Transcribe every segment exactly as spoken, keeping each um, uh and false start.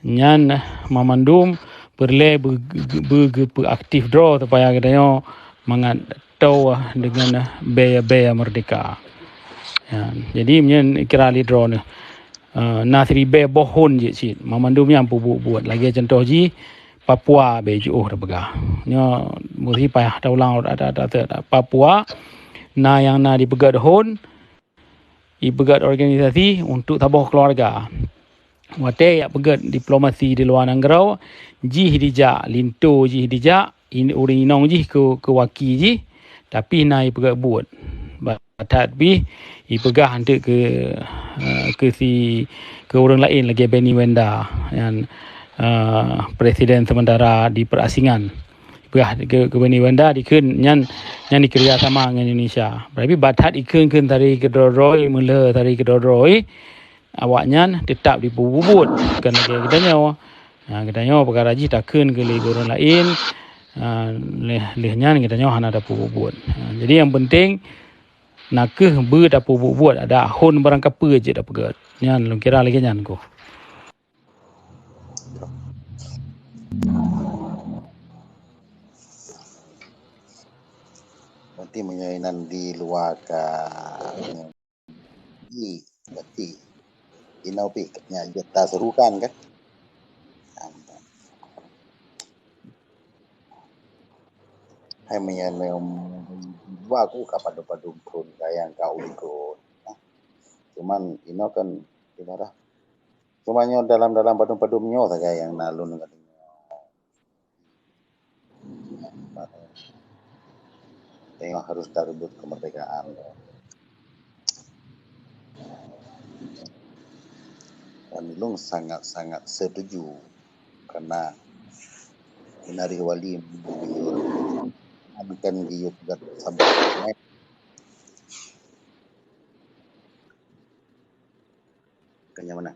Nyan, eh, mamandum peureulée beu-, beu-, beugeupeuaktif droe supaya geutanyoe mangat toe deungon, eh, bée-bée meurdehka. Ya, jadi meunyoe kira lé droeneuh, eh, na siribée boh hon jih cit, mamandum nyan peubuet-buet. Lagée contoh jih, Papua bée jiôh tapeugah. Nyoe meusi payah taulang, Papua na nyang na dipeugét hon, ipeugét organisasi untuk saboh keuluwarga. Watée jak peugét diplomasi di luwa nanggroe, jih dijak, linto jih dijak, in-, ureuëng inong jih keu, keu waki jih, tapi na ipeugét buet. Ba-, that pih ipeugah eunteuk keu, eh, keu si, keu ureuëng laén lagée Benny Wenda, nyan, eh, presiden sementara di perasingan. Peugah keu, keu Benny Wenda dikheun nyan, nyan dikeureuja sama ngon Indonesia. Tapi ba that ikheun-kheun tari keudroe-droe, meulhö tari keudroe-droe, awaknyan teutap dipeububuet. Kon lagée geutanyoe. Ha, geutanyoe peukara jih takheun keu lé ureuëng laén, ha, lheueh, lheueh nyan geutanyoe hana tapeububuet. Ha, jadi nyang penting, nakeuh beu tapeububuet, adak hon barang kapeue jeuet tapeugét. Nyan lôn kira lagée nyan keuh. Berarti meunyoe inan di luwa ka, i, berarti inoe pih nyak jeuet taserukan kan? Hai meunyoe, meunyoe dua ku ka padum-padum thon ka nyang ka ulikot. Cuman inoe kan ibarat, cuma nyoe dalam-dalam padum-padum nyoe sagai nyang na lôn ngon Tengok harus tarebut kemerdekaan. Dan lôn sangat-sangat setuju karena Inari Wali bukan giyup dan sampai kenyamanan.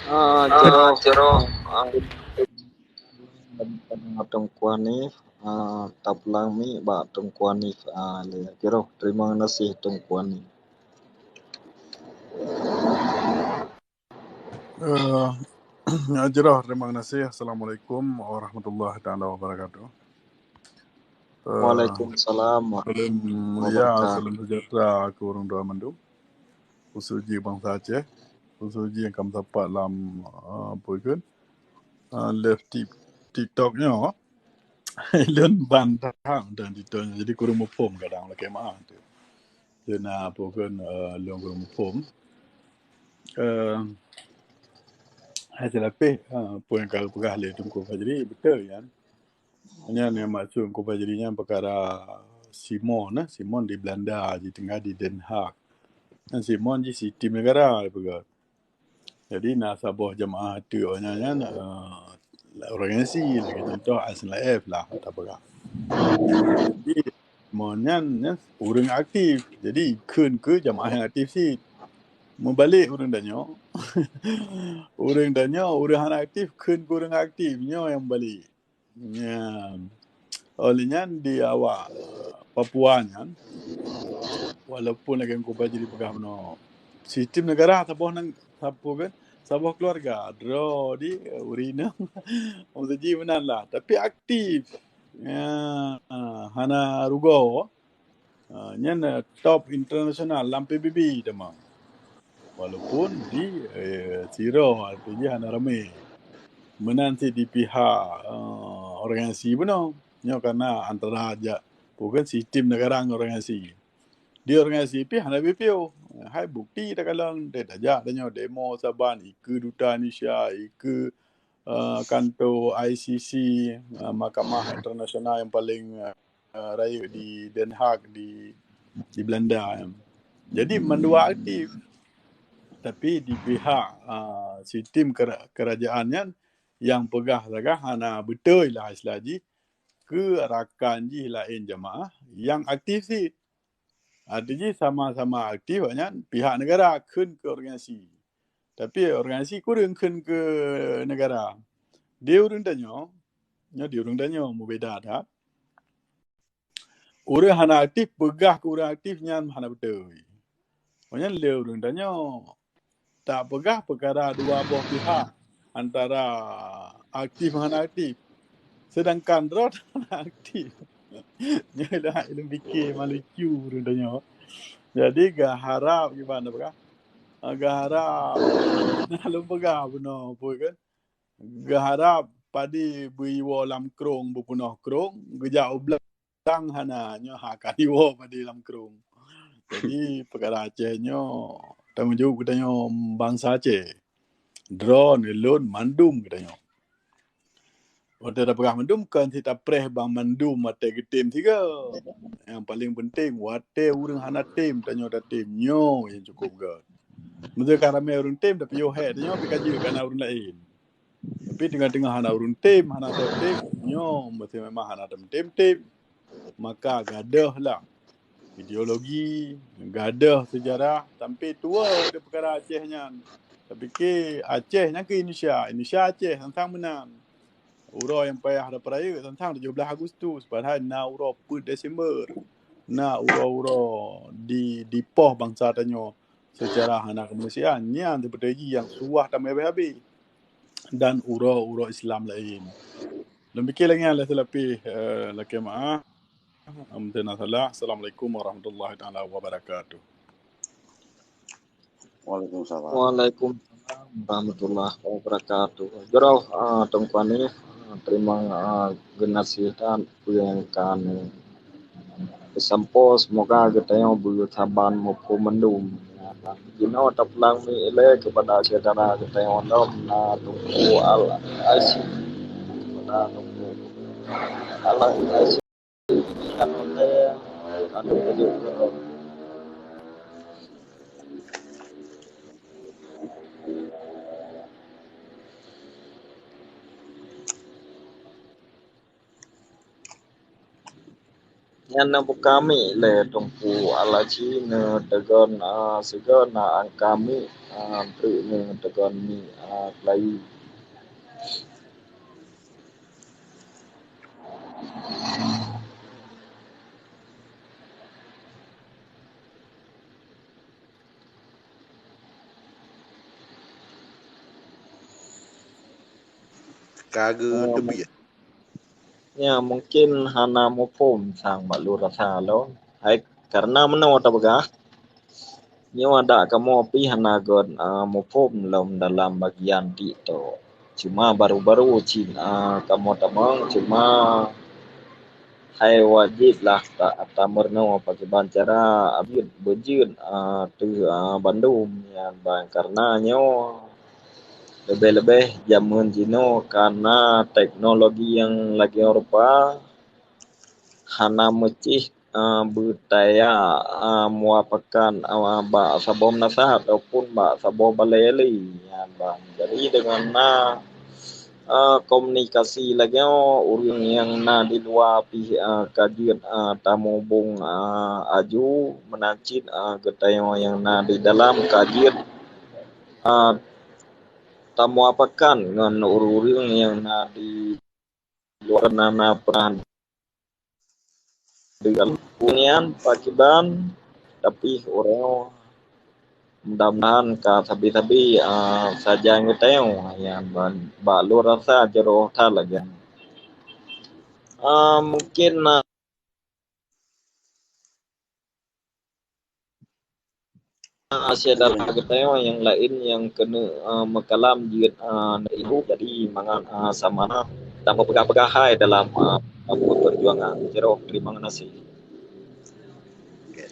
Ah, Ciro. Ah, Teungku Hanif, ah, tapulang mi bak Teungku Hanif, ah, lé Ciro. Terima kasih Teungku Hanif. Eh, Ciro, terima kasih. Assalamualaikum warahmatullahi taala wabarakatuh. Eh, Waalaikumsalam warahmatullahi wabarakatuh. Salam mulia, salam sejahtera keu ureuëng dua mandum. Khusus jih bansa Aceh, khusus jih nyang ka meusapat lam, eh, apa ikheun, eh, live tik-, TikTok nyoe. Lôn ban that dan TikTok nyoe, jadi kureueng muphom kadang, lakée meu'ah tu. Lôn na apa ikheun, eh, lôn kureueng muphom. Eh, hai seulapeh, eh, peue nyang ka geupeugah lé Teungku Fajri, beutôi nyan. Nyan nyang maksud Teungku Fajri nyan peukara Simon, eh, Simon di Belanda, jiteungoh di Den Haag. Nyan Simon jih sitem neugara, peugah. Jadi na saboh jamaah teuk awak nyan, nyan, eh, ureuëng N C, lagée contoh N C L F lah, tapeugah. Jadi, Mon nyan, nyan ureuëng aktif. Jadi, ikheun keu jamaah nyang aktif cit. Meubalek ureuëng tanyoe. Ureuëng tanyoe, ureuëng hana aktif, kheun keu ureuëng aktif. Nyoe nyang meubalek. Nyan. Oleh nyan, di awak Papua nyan, walaupun lagée Teungku Fajri peugah bunoe, sistem negara saboh nang-, saboh kan, saboh keluarga, droe di, ureuëng inong, meuseujih meunan lah. Tapi aktif. Ya, hana rugoe. Ha, nyan, eh, top internasional lam P B B teuma. Walaupun di, eh, Tiro, arti jih hana ramé. Meunan cit di pihak, eh, organisasi bunoe. Nyoe karena antara jak, bukan sistem negara ngon organisasi. Di organisasi pih hana piôh-piôh. Hai bukti takalon, dek tajak tanyoe demo saban, ikeue duta Indonesia, ikeue, eh, kantor I C C, eh, mahkamah internasional yang paling, eh, rayeuk di Den Haag, di, di Belanda. Jadi, mandua aktif. Tapi di pihak, eh, sistem kera-, kerajaan nyan, yang peugah sagai hana beutôi lah istilah jih, keu rakan jih laén jamaah yang aktif cit. Arti jih sama-sama aktif awaknyan pihak negara kheun keu organisasi. Tapi organisasi kureueng kheun keu negara. Di ureueng tanyoe, nyoe di ureueng tanyoe mubeda that. Ureueng hana aktif peugah keu ureueng aktif nyan hana beutôi. Nyan lé ureuëng tanyoe. Tak peugah peukara dua boh pihak antara aktif ngon hana aktif. Sedangkan droe hana aktif. Nyoe lah ilmu fikir malucu ureuëng tanyoe. Jadi geuharap kiban peugah. Geuharap nah lôn peugah bunoe pun kan. Geuharap padi beuiwoe lam krong beupeunoh krong, geujak u blang hana, nyoe ha ka iwoe padi lam krong. Jadi peukara Aceh nyoe tanggong jaweueb geutanyoe bansa Aceh. Droeneuh lôn mandum geutanyoe. Watée tapeugah mandum kon sit tapreh bang mandum watée geutem sigoe. Nyang paleng peunteng watée ureuëng hana tem tanyoe tatem nyoe nyang cukop göt. Meuseuka ramé ureuëng tem tapi yoh hék tanyoe pih ka jeuet kana ureuëng laén. Tapi teungoh-teungoh hana ureuëng tem, hana soe tem, nyoe meusti memang hana tem-tem-tem. Maka gadôh lah ideologi, gadôh seujarah sampai tuwoe di peukara Aceh nyan. Tapike Aceh nyan keu Indonesia, Indonesia Aceh sang-sang meunan. Uroe nyang payah rayeuk sang-sang tujoh blaih Agustus, padahai na uroe peuet Desember. Na uroe-uroe di dipoh bansa tanyoe seucara hana keumanusiaan, nyan seubeutôi jih nyang suah tamé habéh-habéh. Dan uroe-uroe Islam laén. Lôn pike lagée nyan lé seulapih, eh, lakée meu'ah. Am teunasalah. Assalamualaikum warahmatullahi taala wabarakatuh. Waalaikumsalam. Waalaikumsalam warahmatullahi wabarakatuh. Jroh, ah, Teungku Anis, ah, teurimong, ah, geunaséh that peue nyang ka neusampoe, semoga geutanyoe beusaban muphom mandum. Jinoe tapeulang milék keupada syedara geutanyoe lom na Teungku Al-Aziz, na Teungku Al-Aziz. Nyan na buka mic lé Teungku Al-Aziz, neuteugon, ah, sigoe na angka mic, ah, treuk neuteugon mic, ah, keulayi. Ka geuteubiet. Ya, mungkin hana muphom sang bak lôn rasa lôn. Hai, karena meunoe tapeugah, nyoe adak kamoe pih hana göt, ah, muphom lom dalam bagian TikTok. Cuma baru-baru cit, ah, kamoe tamong, cuma hai wajéb lah ta-, tameurunoe pakriban cara abit beujeuet, ah, teuh, ah, bandum nyan ban karena nyoe leubeh-leubeh jameun jinoe kana teknologi nyang lagée rupa hana meucih, ah, beutaya, ah, muafakat, ah, bak saboh meunasah ataupun bak saboh balée lé nyan ban. Jadi deungon na, ah, komunikasi lagée nyoe ureuëng nyang na di luwa pih, ah, ka jeuet, ah, tamuphom, ah, aju meunan cit, ah, geutanyoe nyang na di dalam ka jeuet, ah, tamuafakat ngon ureuëng-ureuëng nyang na di luwa na, na peuran deungon hubungan pakriban, tapi uroe mudah-mudahan ka sabe-sabe, ah, sajan geutanyoe nyang ban, bak lôn rasa jroh that lagée. Ah, mungkin, ah, Ah, syedara geutanyoe nyang laén nyang keuneuk, ah, meukalam jeuet, ah, ibu jadi mangat, ah, sama na dan meupeugah-peugah hai dalam, ah, peujuangan jroh. Terima kasih. Oke.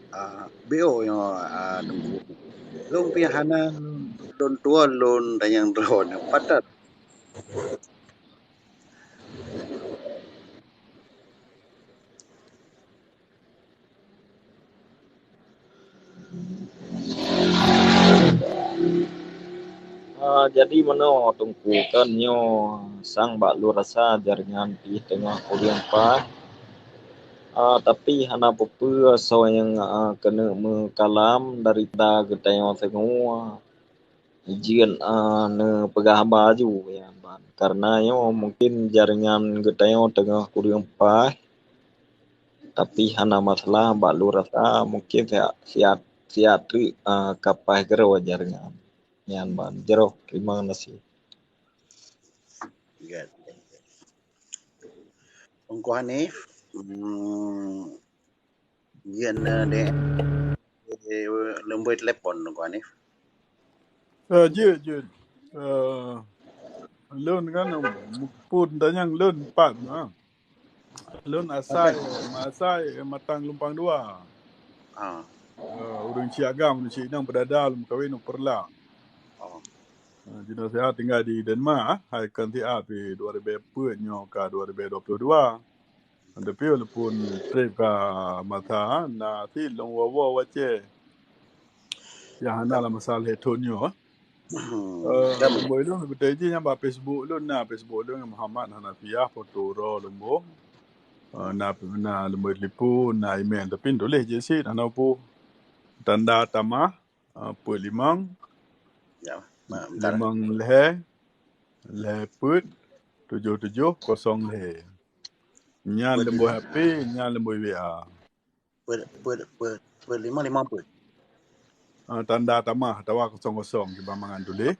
Ah, B O nyoe, ah, Teungku. Lôn pih hana lôn tuan lôn tanyong droeneuh. Patat. Ah, jadi meunoe Teungku, kan nyoe sang bak lôn rasa jaringan pih teungoh kureueng paih. Ah, tapi hana peue-peue soe nyang, ah, keuneuk meukalam daripada geutanyoe singoh jeuet, ah, neupeugah haba aju, ya, ban. Karena nyoe mungkin jaringan geutanyoe teungoh kureueng paih. Tapi hana masalah, bak lôn rasa mungkin siat, siat, siat treuk, ah, kapai keudroe jaringan. Nyan ban jroh, teurimong gaséh. Good. Teungku Hanif, hmm, jeuet, eh, dek, eh, lôn bri telepon Teungku Hanif. Eh, jeuet, jeuet. Eh, lôn kan, pun tanyong lôn pat, ha. Lôn asai, asai Matang Lumpang Dua. Ah. Eh, ureueng Cik Agam, ureueng Cik Inong peudada lôn meukawen u Peureulak. Oh. Eh, jinoe siat tinggai di Denmark, ah. Hai kon siat pih dua ribèe peuet nyoe ka dua ribèe dua puluh dua. Tapi walaupun trép ka masa, na cit lôn woe-woe u Aceh. Nyang hana lam masa lhèe thôn nyoe, ah. Eh, dan lôn bri lôn beutôi jih nyang bak Facebook lôn na, Facebook lôn Muhammad Hanafiah, foto uroe lôn bri. Eh, na, na lôn bri telepon, na email, tapi tuléh jih cit, hana peue. Tanda tamah, eh, peuet limong, ya, ma-, bentar. Limong lhèe, lhèe peuet, tujoh tujoh kosong lhèe. Nyan lôn bri H P, nyan lôn bri W A. Peuet, peuet, peuet, peuet limong, limong peuet. Ah, tanda tamah atawa kosong kosong kiban mangat tuléh.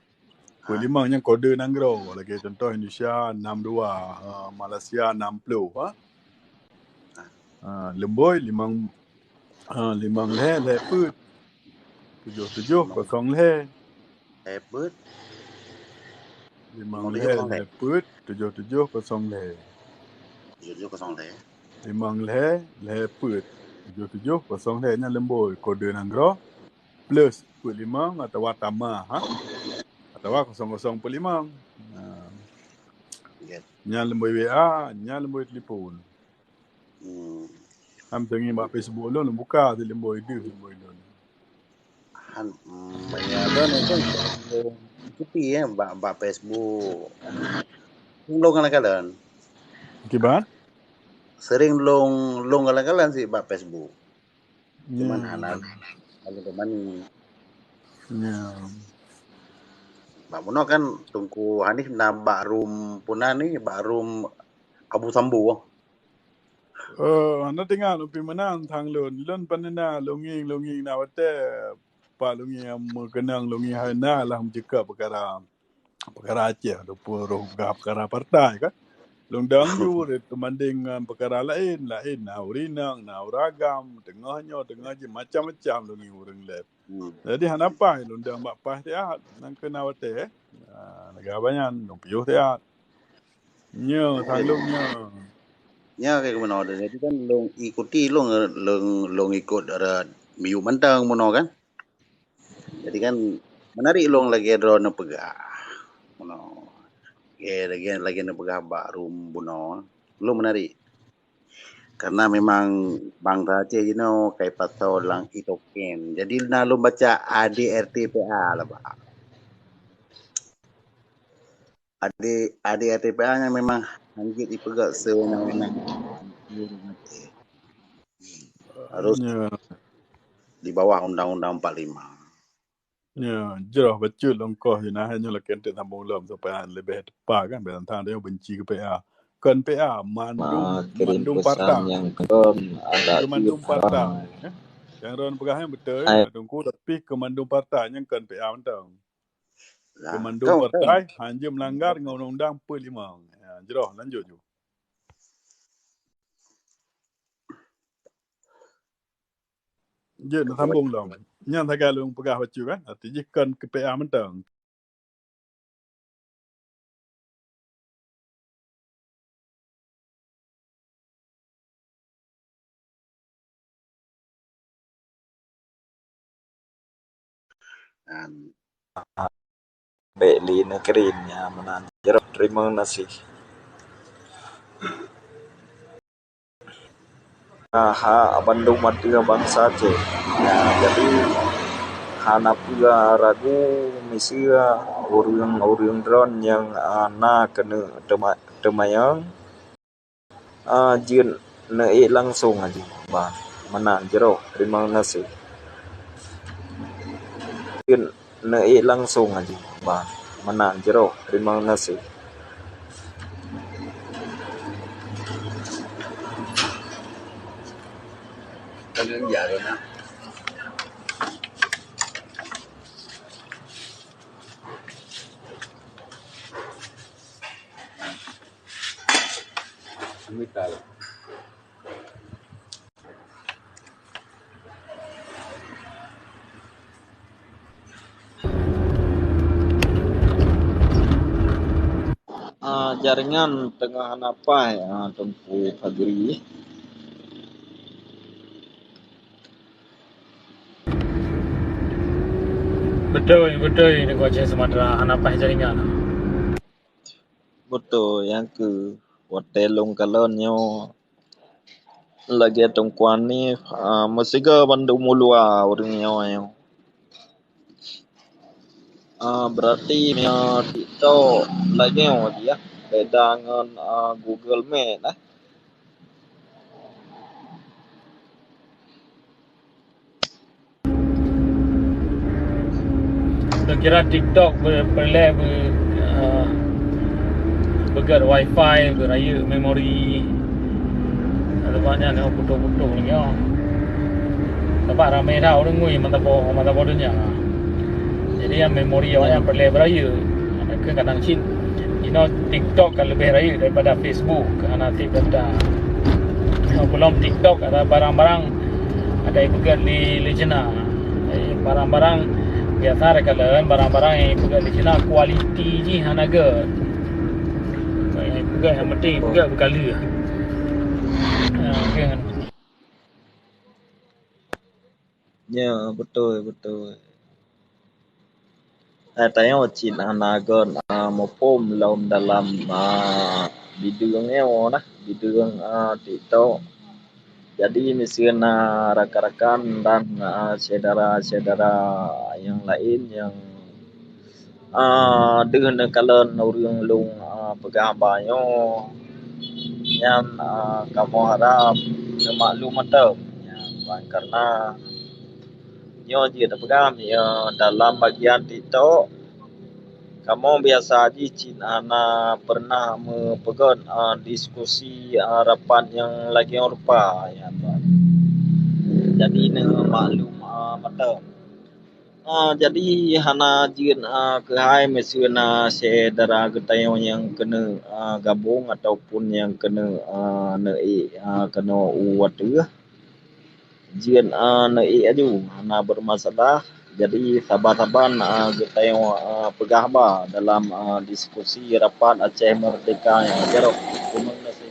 Peuet limong nyan kode nanggroe, lagèe contoh Indonesia enam dua, ah, Malaysia enam puluh, ha. Ah, lôn bri limong, ah, limong lhèe, lhèe peuet. Tujoh tujoh kosong lhèe. Lhèe peuet. Limong lhèe, lhèe peuet, tujoh tujoh kosong lhèe. Tujoh tujoh kosong lhèe. Limong lhèe, lhèe peuet, tujoh tujoh kosong lhèe, nyan lôn bri kode nanggroe, plus peuet limong atawa tamah, ha? Atawa kosong kosong peuet limong. Ha. Nyan lôn bri W A, nyan lôn bri telepon. Hmm. Am teungi bak Facebook lôn, lôn buka, lôn bri deuh, lôn bri lôn. Han, mm, ya, lôn itu, eh, ikuti, eh, bak, bak Facebook. Lôn kalon-kalon. Kiban? Sering lôn, lôn kalon-kalon sit bak Facebook. Cuman hana, hana teumani. Ya. Bak bunoe kan Teungku Hanif na bak room puna ni, bak room Abu Sambu. Eh, hana teuingat lôn pih meunan sang lôn. Lôn pane na lôn ngieng, lôn ngieng na watèe pat lôn ngieng meukeunong lôn ngieng hai na lah meucakap peukara, peukara Aceh ataupun roh peugah peukara partai kan. Lôn dang ju teubandéng ngon peukara laén, laén na ureueng inong, na ureueng agam, teungoh nyoe, teungoh jih macam-macam lôn ngieng ureueng lép. Hmm. Jadi hana paih lôn dang bak paih siat, nang keu na watèe. Ah, lagèe haba nyan lôn piôh siat. Nyoe, sang lôn nyoe. Nyoe keuh meunoe, jadi kan lôn ikuti lôn, lôn, lôn ikot dara miyueb mantong meunoe kan. Jadi kan menarik lôn lagèe droeneuh peugah. Meunoe. Lagèe, lagèe, lagèe neupeugah bak room bunoe. Lôn menarik. Karena memang bansa Aceh jinoe kai pasoe lam e-token. Jadi na lôn baca A D R T P A lah, bah. A D, A D R T P A nyan memang hanjeuet jipeugöt sewenang-wenang. Harus di bawah Undang-Undang empat lima. Ya, jroh bacut lôn koh jih na, nyoe lakèe teuk sambông lom supaya leubeh teupa kan, biasa tanyoe benci keu P A. Kon P A, mandum, mandum partai. Keu mandum partai, ya. Nyang droen peugah nyan beutôi, Teungku, tapi keu mandum partai, nyan kon P A mantong. Keu mandum partai, hanjeuet meulanggar ngon undang-undang empat lima. Ya, jroh, lanjut ju. Jeuet neusambông lom. Nyan sagai lôn peugah bacut kan, arti jih kon keu P A mantong. Bèk lé neukeuren nyan meunan. Jroh, teurimong gaséh. Hak bandum ateueh bansa Aceh. Jadi, hana peue ragu miseue ureueng-ureueng droen nyang, a, na keuneuk teuma-, teumanyong, a, jeuet neuék langsông aja. Bah, meunan jroh, teurimong gaséh. Jeuet neuék langsông aja. Bah, meunan jroh, teurimong gaséh. Ah, jaringan teungoh hana paih, ah, Teungku Fajri. Beutôi, beutôi, Teungku Aceh Sumatra, hana paih jaringan. Beutôi, nyang keuh watèe lôn kalon nyoe lagèe Teungku Hanif, ah, meusigoe bandum u luwa ureueng nyoe. Ah, berarti meunyoe TikTok lagèe nyoe jih, beda ngon, ah, Google Meet, eh. Kira TikTok be-, peureulèe be-, eh, beugèt wifi, beurayeuk memori. Sabab nyan putôh-putôh lagèe nyoe. Sabab ramè that ureueng ngui meusaboh, meusaboh donya. Jadi nyan memori awaknyan peureulèe beurayeuk. Kadang cit, inoe TikTok ka leubeh rayeuk daripada Facebook, hana sép data. Sebelum TikTok ada barang-barang ada ipeugèt lé, lé Cina. Eh, barang-barang biasa takalon, barang-barang nyang ipeugèt lé Cina kualiti jih hana gèt. Nyang ipeugèt nyang penting ipeugèt beukaleuh. Ah, kan. Ya, beutôi, beutôi. Eh, tanyoe cit hana gèt, ah, muphom lom dalam, ah, bideueng nyoe nah, bideueng, ah, TikTok. Jadi, miseue na rakan-rakan dan, ah, syedara-syedara nyang laén nyang, ah, deuh neukalon ureueng lôn, ah, peugah haba nyoe, nyan, ah, kamoe harab neumaklum mantong. Nyan, ban kareuna nyoe jeuet tapeugah, nyoe dalam bagian TikTok, kamoe biasa jih cit hana peureunah meupeugèt, ah, diskusi, ah, rapat nyang lagèe nyoe rupa, ya, tuan. Jadi, neumaklum, ah, mantong. Ah, jadi, hana jeuet, ah, keuhai miseue na syedara geutanyoe nyang keuneuk, ah, gabong ataupun nyang keuneuk, ah, neuék, ah, keunoe u ateueh. Jeuet, ah, neuék aju, hana beureumasalah. Jadi, saban-saban, ah, geutanyoe, ah, peugah haba dalam, ah, diskusi rapat Aceh Merdeka nyan. Jaroe, teurimong gaséh.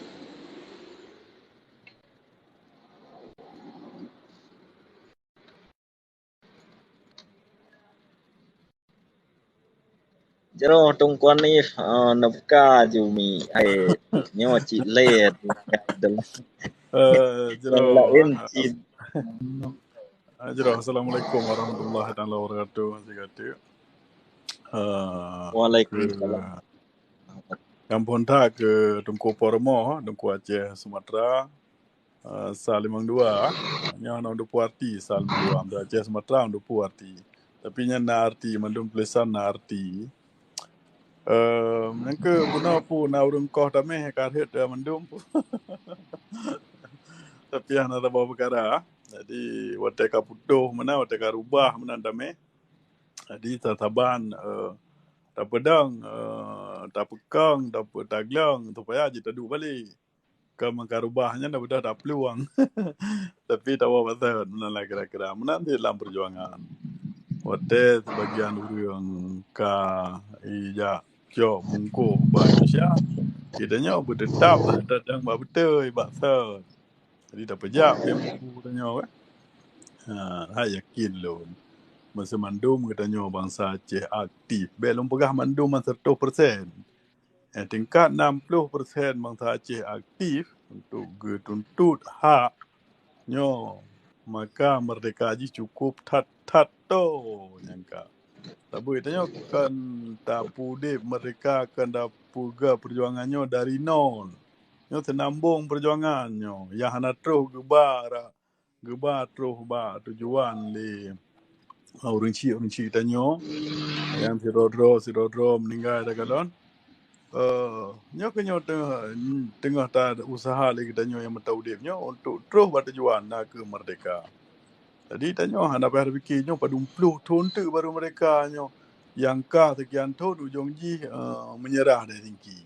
Jaroe Teungku Hanif, ah, neubuka aju mi. Hai, nyoe cit lé. Eh, jaroe, laén ah, cit. Ah, jaroe, assalamualaikum warahmatullahi taala wabarakatuh. Sigateuk. Ah, Waalaikumsalam. Keu, gampông that keu Teungku Poromo, Teungku Aceh Sumatra. Ah, sa limong dua, nyoe hana dupeue arti sa limong dua, meunan Aceh Sumatra dupeue arti. Tapi nyan na arti, mandum tulésan na arti. Ehm, nyang keu bunoe pu na ureueng koh tameh ka rhët, eh, mandum pu. Tapi hana saboh peukara. Jadi, watèe ka putôh meunan, watèe ka rubah meunan tameh. Jadi, saban, eh, tapeudong, eh, tapeukong, tape-, taglong supaya jitaduek balek. Ka meukarubah nyan dah beudôh taplueng. Tapi tawoe patot meunan lah kira-kira. Meunan cit lam peujuangan. Watèe sibagian ureueng ka ijak cok bungkôh bak Indonesia, geutanyoe beuteutap that dong bak beutôi, bak sot. Jadi tapeujak pih buku geutanyoe, kan? Ha, hai yakin lôn. Meuseumandum geutanyoe bansa Aceh aktif. Bèk lôn peugah mandum nyan seratus persen. Eh, tingkat enam puluh persen bansa Aceh aktif untuk geutuntot hak nyoe, maka merdeka jih cukup that-that toe nyang ka. Sabe tanyoe kon tapeudép merdeka, kon tapeugah peujuangan nyoe dari nol. Nyoe seunambong peujuangan nyoe nyang hana troh geuba ra-, geuba troh bak tujuan lé, ah, ureueng chik, ureueng chik tanyoe nyang sidroe-droe, sidroe-droe meuninggai takalon. Eh, nyoe keuh nyoe teungoh, teungoh ta-, useuha lé geutanyoe nyang meuta udép nyoe untuk troh bak tujuan, na kheueh merdeka. Jadi tanyoe hana payah tapike nyoe padum ploh thon teuk baru merdeka nyoe. Nyang ka sekian thon ujong jih, eh, menyerah dari tinggi.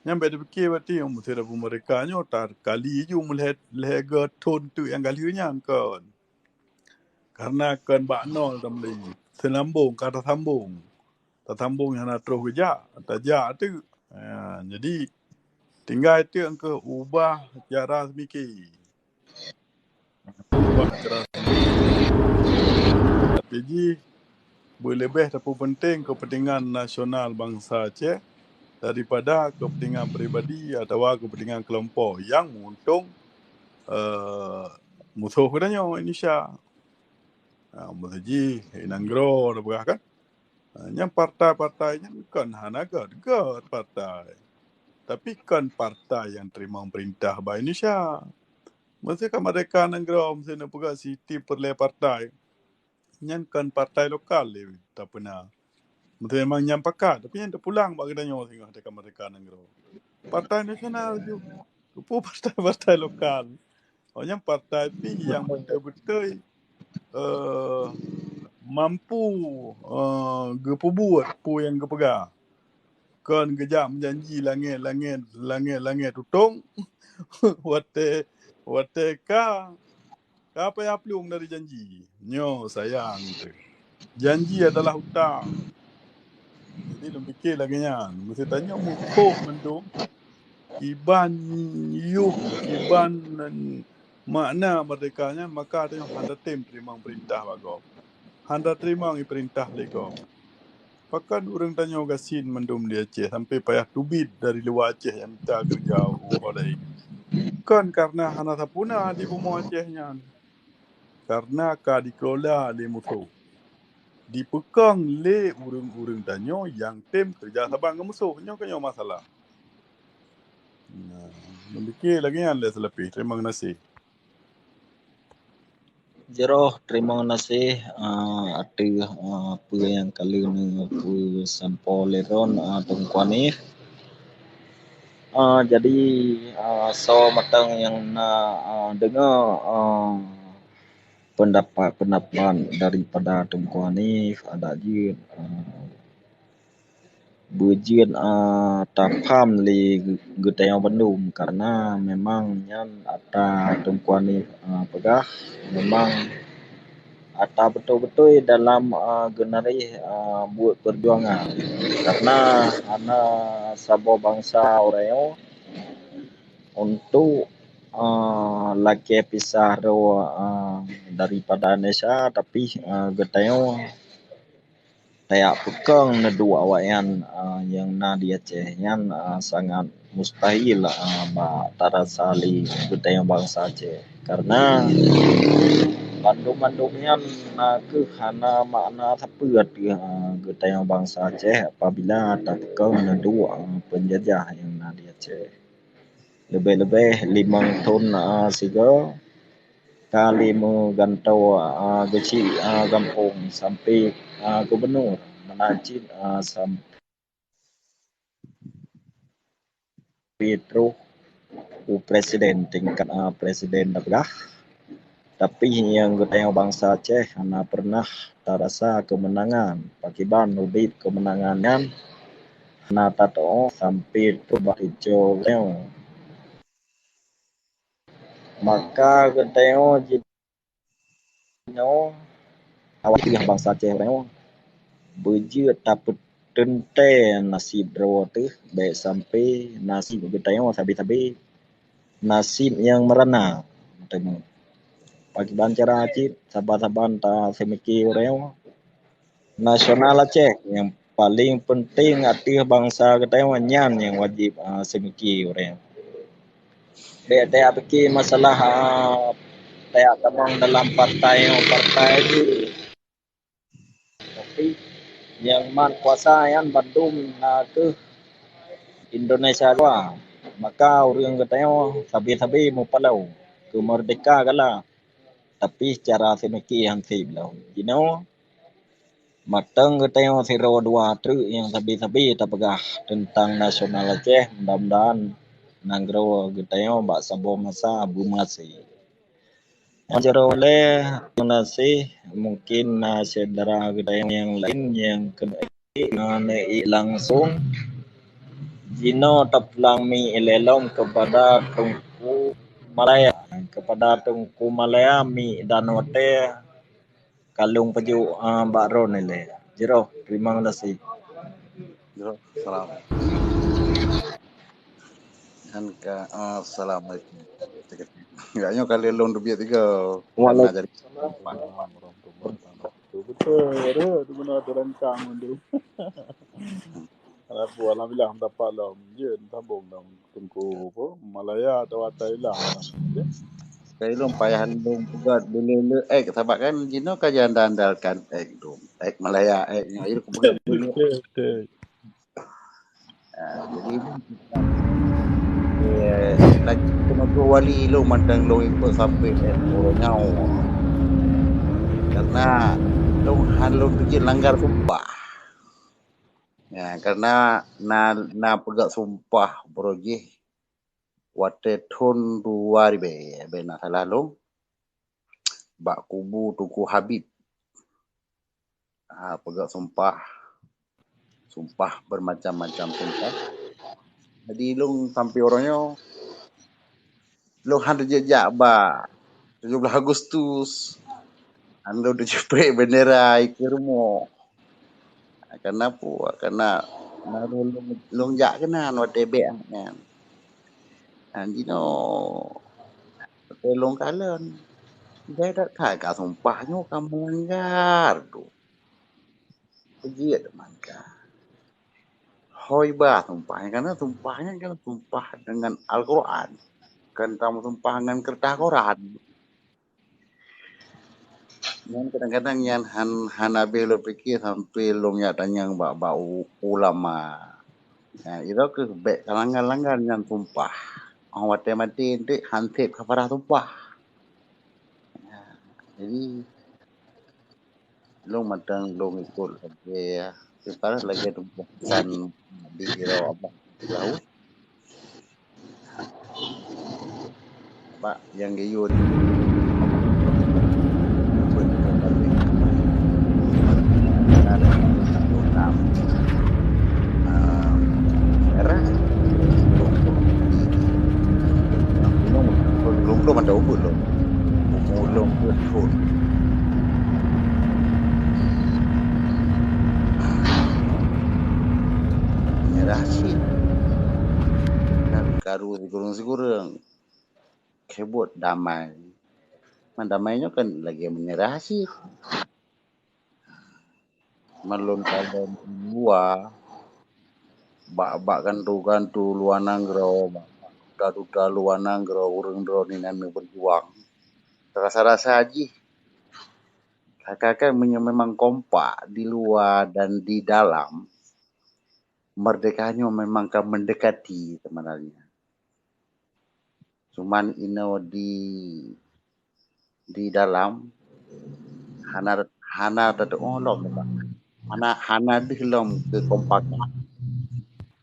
Nyan bèk tapike berarti nyoe meusti tapeumeurdeka nyoe takali ju meulhèe, lhèe go thon teuk nyang ka lheueh nyan kon. Karena kon bak nol tameulai. Seulambong ka tasambong. Tasambong nyang hana troh geujak, tajak teuk. Ha, jadi tinggai teuk keuh ubah cara seumike. Ubah cara seumike. Tapi jih beuleubeh tapeupenting kepentingan nasional bansa Aceh daripada kepentingan pribadi atawa kepentingan kelompok nyang meuuntông, eh, musoh geutanyoe Indonesia. Ha, meuseujih inong groe tapeugah kan. Ha, nyang partai-partai nyan kon hana göt-göt partai. Tapi kon partai nyang teurimong peurintah bak Indonesia. Meusti ka merdeka nanggroe, meusti neupeugah sistem peureulèe partai. Nyan kon partai lokal lé tapeuna. Meusti memang nyang pakat, tapi nyan teupulang bak geutanyoe singoh teuka merdeka nanggroe. Partai nasional ju. Keupeue partai-partai lokal? Oh, nyan partai pi nyang beutôi-beutôi, eh, mampu, eh, geupeubuet peue nyang geupeugah. Kon geujak meujanji langèt-langèt, langèt-langèt tutông. Watèe, watèe ka, ka payah plueng dari janji. Nyoe sayang teuh. Janji adalah utang. Jadi lôn pike lagèe nyan. Meusti tanyoe muphom mandum kiban yoh, kiban makna merdeka nyan, maka tanyoe hana tem teurimong peurintah bak gob. Hana teurimong peurintah lé gob. Pakon ureueng tanyoe gasien mandum di Aceh sampai payah teubiet dari luwa Aceh nyang mita keureuja u laén? Kon karena hana sapeue na di bumoe Aceh nyan. Karena ka dikelola lé musoh. Dipeukong lé ureueng-ureueng tanyoe nyang tem keureuja saban ngon musoh. Nyoe keunyoe masalah. Nah, lôn pike lagèe nyan lé seulapeh. Terima kasih. Jroh, terima kasih, ah, ateueh, ah, peue nyang ka lheueh neupeusampoe lé droen, ah, Teungku Hanif. Ah, jadi, ah, soe mantong nyang na, ah, deungoe, ah, pendapat-pendapat daripada Teungku Hanif, adak jeuet, ah, beujeuet, ah, tapham lé geutanyoe bandum, karena memang nyan ata Teungku Hanif, ah, peugah, memang ata beutôi-beutôi dalam, ah, geunaréh, ah, buet peujuangan. Karena hana saboh bansa uroe nyoe untuk, ah, lakèe pisah droe, ah, daripada Indonesia, tapi, ah, geutanyoe tajak peukong neuduek awaknyan, ah, nyang na di Aceh nyan, ah, sangat mustahil, ah, bak tarasa lé geutanyoe bansa Aceh. Karena bandum-bandum nyan na kheueh hana makna sapeue ateueh, ah, geutanyoe bansa Aceh apabila tapeukong neuduek, ah, peunjajah nyang na di Aceh. Leubeh-leubeh limong thon, ah, sigoe ka lheueh meugantoe, ah, geuchik, ah, gampông sampai, ah, gubunur, meunan cit, ah, sampai troh u presiden, tingkat, ah, presiden daerah. Tapi nyang geutanyoe bansa Aceh hana peureunah tarasa keumeunangan. Pakriban ubit keumeunangan nyan hana tateu'oh sampai troh bak cucoe geutanyoe. Maka geutanyoe jinoe awak bansa Aceh geutanyoe beujeuet tapeuteuntèe nasib droe teuh, bèk sampai nasib geutanyoe sabe-sabe nasib nyang meurana. Pakriban cara cit saban-saban taseumike uroe nyoe, nasional Aceh nyang paleng peunteng ateueh bansa geutanyoe nyan nyang wajéb, ah, seumike uroe nyoe. Bèk tajak pike masalah, ah, tajak tamong dalam partai nyoe partai jih. Tapi nyang mat kuasa nyan bandum na kheueh Indonesia dua. Maka ureueng geutanyoe sabe-sabe meupaloe keu meurdeka gala, tapi cara seumike han seb lom. Jinoe mantong geutanyoe sidroe dua treuk nyang sabe-sabe tapeugah teuntang nasional Aceh, mudah-mudahan nanggroe geutanyoe bak saboh masa beumeuhasé. Jaroe lé, terima kasih. Mungkin na syedara geutanyoe nyang laén nyang keuneuk na neuék langsong. Jinoe tapulang mi ilée lom keupada Teungku Malaya, keupada Teungku Malaya mi dan watée ka lôn peujok, ah, bak droeneuh lé. Jroh, terima kasih. Jroh, salam. Nyan ka, ah, assalamualaikum. Gak nyoe kali lôn teubiet tiga. Waalaikumsalam. Betul, betul. Di mana ada rangkang tu. Alhamdulillah, dapat lom. Jeuet sambung dalam Teungku apa? Malaya atau Thailand. Kali lôn payah lôn peugah dulu le ek, sabab kan jinoe ka jiandalkan ek tu. Ek Malaya ek nyoe. Jadi kemudian dulu. Betul, betul. Ah, jadi, eh, lagi teungku wali lôn mantong lôn ikot sampai eh, uroe nyoe. Karena lôn han lôn teubiet langgar sumpah. Ya, karena na, na peugah sumpah baroe jih watée thon dua ribée, bèk na salah lôn, bak kubu Teungku Habib. Ah, peugah sumpah. Sumpah bermacam-macam sumpah. Jadi, lôn sampai uroe nyoe, lôn han teujak bak tujoh belas Agustus. Han lôn teucuprek bendera ikeue rumoh. Karena apa? Karena lôn, lôn jak keunan watée bék nyan. Jinoe watée lôn kalon, jai that ka sumpah nyoe ka meulanggar tu. Peujeuet maka. Hoi bah sumpah nyan, karena sumpah nyan kan sumpah dengan Al-Quran. Kan tameusumpah ngon keureutah Quran. Nyan kadang-kadang nyan han, hana habéh lôn pike sampai lôn jak tanyong bak, bak u-, ulama. Ya, itu keuh bék kalanggar-langgar nyan sumpah. Orang watée maté enteuk han sép kafarah sumpah. Ya, jadi lôn mantong lôn ikot lagée, ibarat lagée tumpukan di Rau Abah Laut. Bak nyang geuyue Lôn mantong ubeut lôn. Umur lôn peuet thon. Meunyeurah cit. Kan karu sikureueng-sikureueng. Keubuet damai. Man damai nyoe kan lagée meunyeurah cit. Man lôn kalon luwa, bak-bak gantu-gantu luwa nanggroe, bak-bak duta-duta luwa nanggroe, ureuëng droeneuh inan beujuang. Rasa-rasa jih, kakak meunyoe memang kompak di luwa dan di dalam, merdeka nyoe memang ka mendekati sebenarnya. Cuman inoe di, di dalam hana, hana teutuoh lom, hana, hana deuh lom keukompakan.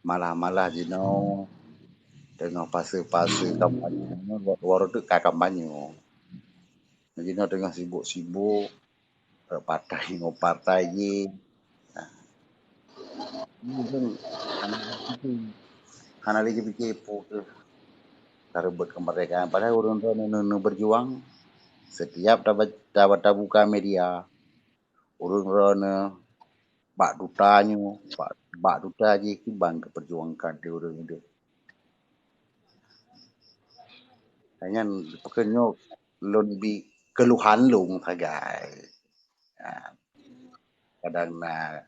Malah-malah jinoe teungoh fase-fase kampanye, waroe teuk ka kampanye. Jinoe teungoh sibuk-sibuk, partai ngon partai jih. Nah, ini kan hana, hana lé jipike peue keuh tareubot keumerdekaan. Padahai ureuëng droeneuh neuberjuang setiap taba-, taba-, tabuka media. Ureuëng droeneuh bak duta nyoe, bak, bak duta jih kiban geuperjuangkan di ureuëng udeb. Nyan pakon nyoe lôn bi keuluhan lôn sagai. Ha, kadang na,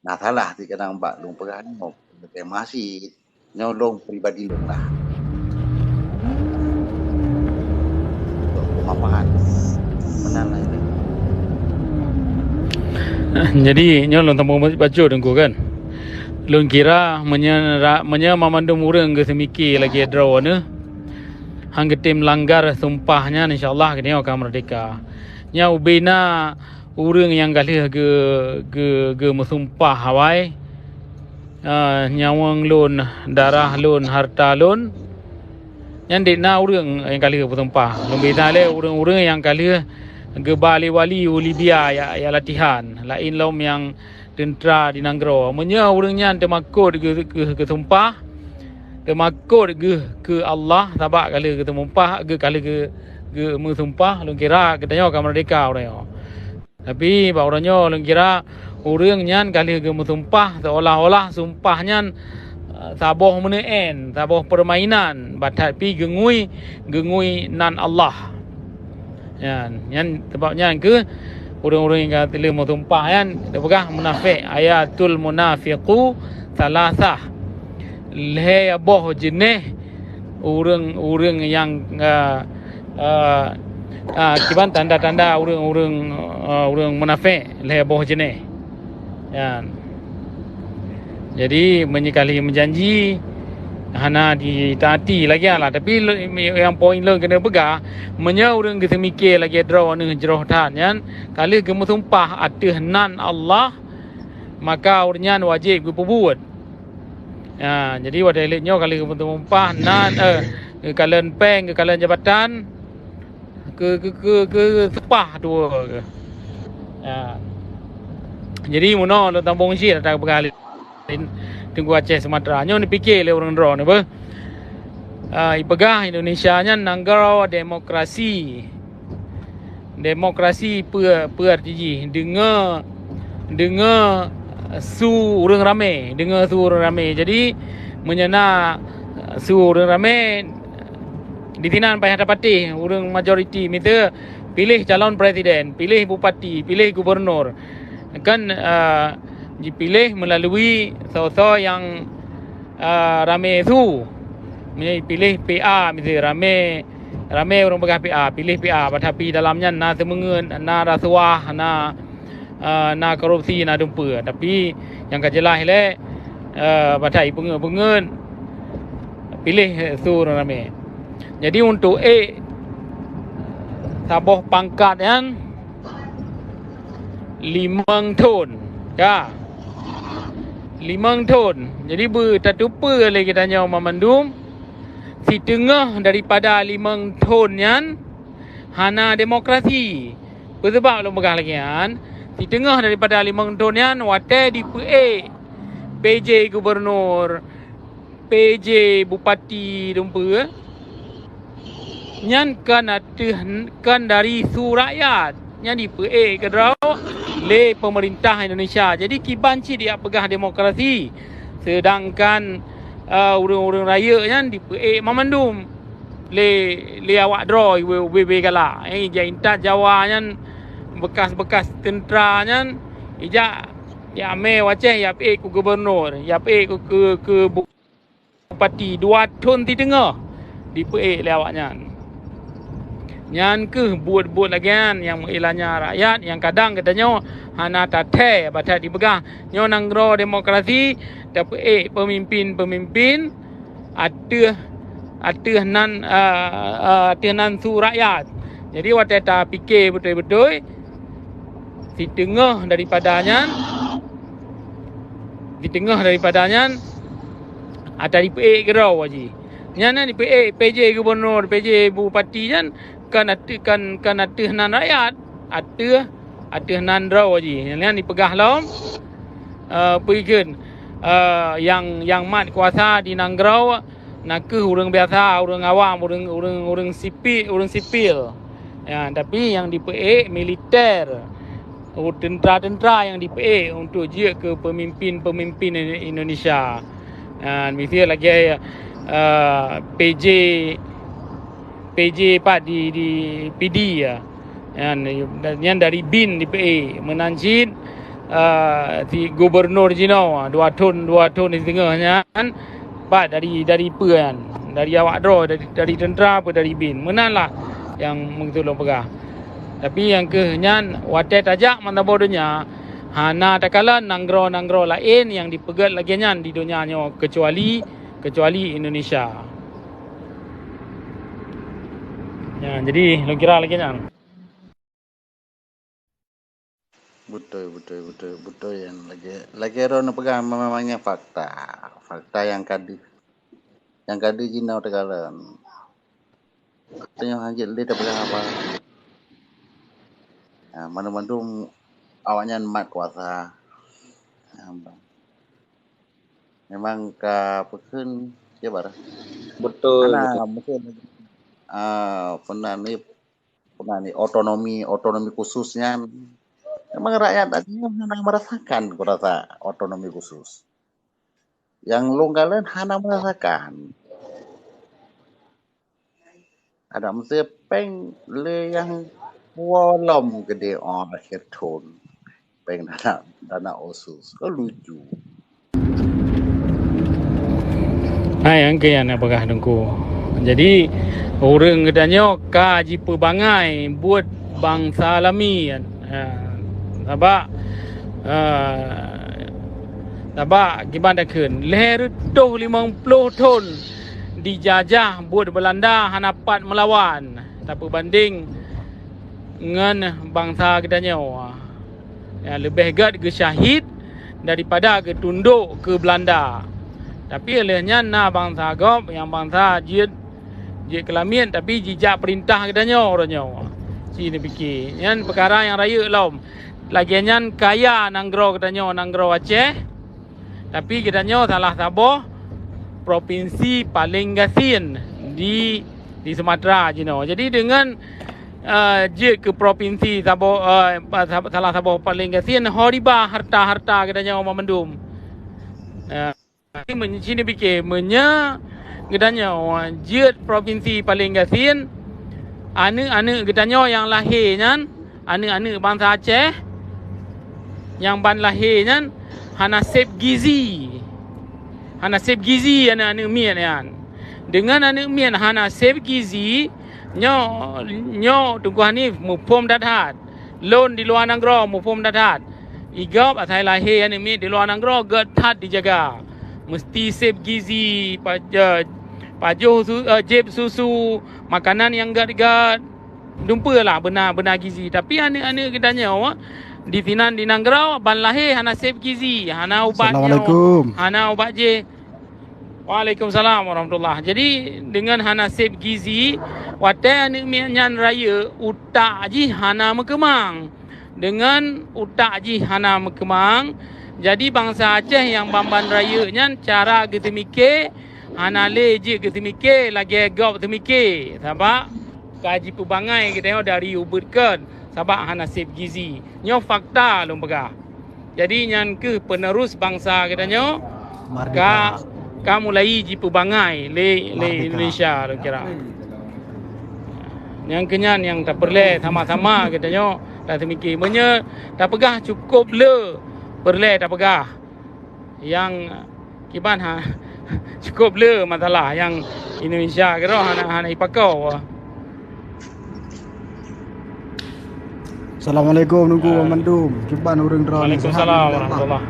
na salah cit kadang bak lôn peugah nyoe, terima kasih. Nyoe lôn pribadi lôn lah. Untuk pemaparan. Meunan lah itu. Jadi nyoe lôn sambung bacut Teungku kan. Lôn kira meunyoe ra-, meunyoe mamandum ureuëng geuseumike lagée droeneuh, han geutem langgar sumpah nyan, insya Allah geutanyoe ka meurdeka. Nyan ubena ureuëng nyang ka lheueh geu-, geu-, geumeusumpah awai, ah, nyawöng lôn, darah lôn, harta lôn, Nyan dek na ureuëng nyang ka lheueh meusumpah. Lôn bina lé ureuëng-ureuëng nyang ka lheueh geuba lé wali u Libya ya, ya latihan. Laén lom nyang teuntra di nanggroe. Meunyoe ureuëng nyan teumakot geu-, geu-, geusumpah, teumakot geuh keu Allah, sabab ka lheueh geusumpah, geu-, ka lheueh geu-, geumeusumpah, lôn kira geutanyoe ka meurdeka uroe nyoe. Tapi bak uroe nyoe lôn kira ureuëng nyan ka lheueh geumeusumpah seolah-olah sumpah nyan, eh, saboh meuneuén, saboh peurmainan, batat pi geungui, geungui nan Allah. Nyan, nyan sebab nyan keuh ureuëng-ureuëng nyang ka lheueh meusumpah nyan teupeugah munafék, ayatul munafiqu salasah. Lhée boh jeuneh ureuëng-ureuëng nyang, eh, eh, ah, kiban tanda-tanda ureuëng-ureuëng, eh, ureuëng munafék lhée boh jeuneh. Nyan. Jadi meunyoe ka lheueh meujanji hana ditaati lagée nyan lah. Tapi lo-, nyang poin lôn keuneuk peugah, meunyoe ureuëng geuseumiké lagée droeneuh jroh that nyan, ka lheueh geumeusumpah ateueh nan Allah, maka ureuëng nyan wajéb geupeubuet. Ha, jadi watée lheueh nyoe ka lheueh geumeusumpah nan, eh, geukalon péng, geukalon jabatan, keu, keu, keu, keu seupah dua ke. Ha. Jadi meunoe lôn sambông cit ata peugah lé Teungku Aceh Sumatra. Nyoe neupiké lé ureuëng droeneuh beuh. Ah, ipeugah Indonesia nyan nanggroe demokrasi. Demokrasi peue, peue arti jih? Deungoe, deungoe su ureuëng ramé, deungoe su ureuëng ramé. Jadi meunyoe na su ureuëng ramé, di sinan payah tapatéh ureuëng majoriti, miseu piléh calon presiden, piléh bupati, piléh gubernur. Kan, eh, jipiléh melalui soe-soe nyang, eh, ramé su. Meunyoe jipiléh P A, miseu ramé, ramé ureuëng peugah P A, piléh P A, padahai dalam nyan na seumeungeut, na rasuah, na, eh, na korupsi, na dumpeue. Tapi nyang ka jeulaih lé, eh, padahai peungeut-peungeut piléh su ureuëng ramé. Jadi untuk ék saboh pangkat nyan limong thon. Ya. Limong thon. Jadi beutateupeue lé geutanyoe mamandum, siteungoh daripada limong thon nyan hana demokrasi. Peue sabab lôn peugah lagée nyan? Siteungoh daripada limong thon nyan watée dipeuék P J gubernur, P J bupati dumpeue, nyan kan ateueh, kan dari su rakyat. Nyan dipeuék keudroe lé pemerintah Indonesia. Jadi kiban cit jak peugah demokrasi, seudangkan, eh, ureuëng-ureuëng rayeuk nyan dipeuék mamandum lé, lé awak droe ubé-ubé galak. Eh, jak intat Jawa nyan, bekas-bekas teuntra nyan, ijak, jak mé u Aceh, jak peuék keu gubernur, jak peuék keu, keu, keu bu-, bupati, dua thon siteungoh dipeuék lé awaknyan. Nyan kheueh buet-buet lagée nyan nyang meuilanya rakyat, nyang kadang geutanyoe hana tathée, padahai dipeugah nyoe nanggroe demokrasi, tapeuék peumimpin-peumimpin ateueh, ateueh nan, eh, eh, ateueh nan su rakyat. Jadi watée tapike beutôi-beutôi, siteungoh daripada nyan, siteungoh daripada nyan ata dipeuék keudroe jih. Nyan na dipeuék P J gubernur, P J bupati nyan kan ateueh, kan, kan ateueh nan rakyat, ateueh, ateueh nan droe jih. Nyan dipeugah lom, eh, peue kheun, eh, nyang, nyang mat kuasa di nanggroe na kheueh ureuëng biasa, ureuëng awam, ureuëng, ureuëng, ureuëng sipi-, ureuëng sipil. Ya, tapi nyang dipeuék militer, u-, teuntra-teuntra nyang dipeuék untuk jeuet keu peumimpin-peumimpin Indonesia. Ya, miseu lagée, eh, P J, P J pat di, di Pidie, ya. Nyan, nyan dari bin dipeuék. Meunan cit, eh, si gubernur jinoe, dua thon, dua thon di teungoh nyan, pat dari, dari peue nyan? Dari awak droe, dari, dari teuntra apa dari bin? Meunan lah nyang meukeusut lôn peugah. Tapi nyang kheueh nyan, watée tajak meusaboh donya, hana takalon nanggroe-nanggroe laén nyang dipeugét lagée nyan di donya nyoe, keucuali, keucuali Indonesia. Ya, jadi lôn kira lagée nyan. Beutôi, beutôi, beutôi, beutôi nyan lagée, lagée droeneuh peugah memang nyan fakta. Fakta nyang ka deuh, nyang ka deuh jinoe teukalon. Tanyoe hanjeuet lé tapeugah haba. Ha, mandum-mandum awaknyan mat kuasa. Ha, memang ka peukheun, ya, Bar? Betul, hana, betul. Mungkin, ah, pernah ni, pernah ni otonomi, otonomi khusus nyan. Memang rakyat tadi hana merasakan kurasa otonomi khusus. Yang lôn kalon hana merasakan. Ada mesti peng le yang pualom gede oh akhir tahun. Peng dana, dana osus. Kok lucu. Hai, angke yang nak peugah Teungku. Jadi, ureuëng geutanyoe ka jipeubangai buet bansa lami. Ha, sabab, ha, sabab kiban takheun, lhée reutôh limong ploh thon dijajah buet Beulanda hana pat meulawan, tapeubandeng ngon bansa geutanyoe. Ya, leubeh gét geusyahid daripada geutundok keu Beulanda. Tapi lheueh nyan na bansa gob nyang bansa jeuet, jeuet keulamiet, tapi jijak peurintah geutanyoe uroe nyoe. Ci neupike. Nyan peukara nyang rayeuk lom. Lagée nyan kaya nanggroe geutanyoe, nanggroe Aceh. Tapi geutanyoe salah saboh propinsi paleng gasien di, di Sumatera jinoe. Jadi deungon, eh, jeuet keu propinsi saboh, eh, pa-, sa-, salah saboh paleng gasien, ho riba harta-harta geutanyoe mandum. Eh, tapi men-, ci neupike, meunyoe geutanyoe jeuet propinsi paleng gasien, aneuëk-aneuëk geutanyoe nyang lahé nyan, aneuëk-aneuëk bansa Aceh nyang ban lahé nyan hana sép gizi. Hana sép gizi aneuëk-aneuëk miet nyan. Deungon aneuëk miet hana sép gizi, nyoe, nyoe Teungku Hanif muphom that-that. Lôn di luwa nanggroe muphom that-that. Igob asai lahé aneuëk miet di luwa nanggroe gét that dijaga. Meusti sép gizi, pa-, eh, pajoh su-, eh, jép susu, makanan nyang gét-gét. Dumpeue lah beuna, beuna gizi. Tapi aneuëk-aneuëk geutanyoe di sinan di nanggroe ban lahé hana sép gizi, hana ubat nyoe, Assalamualaikum. Hana ubat jih. Waalaikumsalam warahmatullah. Jadi deungon hana sép gizi, watée aneuëk miet nyan rayeuk, utak jih hana meukeumang. Deungon utak jih hana meukeumang, jadi bansa Aceh nyang ban-ban rayeuk nyan cara geuteumike hana lé jeuet geuteumike lagée gob teumike, sabab ka jipeubangai geutanyoe dari ubeut kon, sabab hana sép gizi. Nyoe fakta lôn peugah. Jadi nyan kheueh penerus bansa geutanyoe ka, ka mulai jipeubangai lé, lé Indonesia lôn kira. Nyang keunyan nyang tapeureulée sama-sama geutanyoe tateumike. Meunyoe tapeugah cukôp le peureulée tapeugah. Nyang kiban ha, cukôp le masalah nyang Indonesia keudroe hana, hana ipakoe. Assalamualaikum Teungku Mandum. Kiban ureuëng droe? Waalaikumsalam warahmatullah.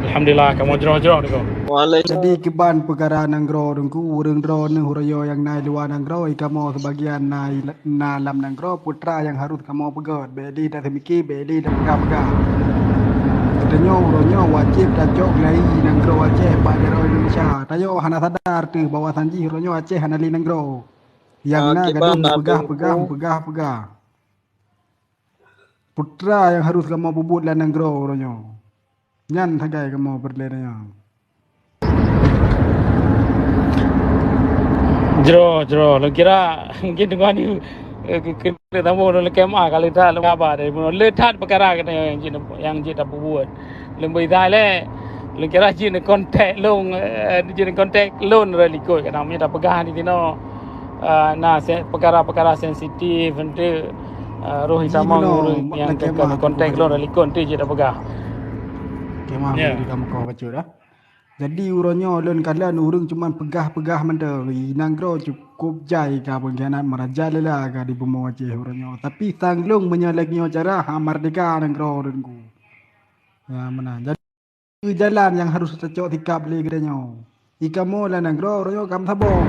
Alhamdulillah, kamoe jroh-jroh Teungku. Jadi kiban peukara nanggroe Teungku, ureuëng droe neuh uroe nyan na luwa nanggroe, kamoe seubagian na, na lam nanggroe, putra nyang harôh kamoe peugét, bék lé taseumiki, bék lé tapeugah-peugah. Geutanyoe uroe nyoe wajéb tacok geulayie nanggroe Aceh bak jaroe Indonesia. Tanyoe hana sadar teuh bahwa sanjih uroe nyoe Aceh hana lé nanggroe. Nyang na gadoh meupeugah-peugah, meupeugah-peugah. Putra nyang harôh kamoe peubuet lam nanggroe uroe nyoe. Nyan sagai kamoe peureulée nyoe. Jroh, jroh. Lôn kira mungkin teungoh ni, eh, keu-, keu-, tamu lôn lakée meu'ah ka lheueh that lôn haba dari bunoe. Le that peukara geutanyoe nyang jeuet, nyang jeuet tapeubuet. Lôn beuitai lé, lôn kira jeuet neukontak lôn, eh, jeuet neukontak lôn rot likot, kadang meunyoe tapeugah di sinoe, eh, na se-, peukara-peukara sensitif, enteuk, eh, roh itamong ureuëng nyang ka neukontak lôn rot likot, enteuk jeuet tapeugah. Oke, maaf, ya. Jadi uroe nyoe lôn kalon ureuëng cuman peugah-peugah mantong. Di nanggroe cukôp jai ka peungkhianat meurajalela ka di bumoe Aceh uroe nyoe. Tapi sang lôn meunyoe lagée nyoe cara, ha, merdeka nanggroe ureuëng ku. Ya, meunan. Jadi, jalan nyang harôh tacok sikab lé geutanyoe. Di kamoe lam nanggroe uroe nyoe ka meusaboh.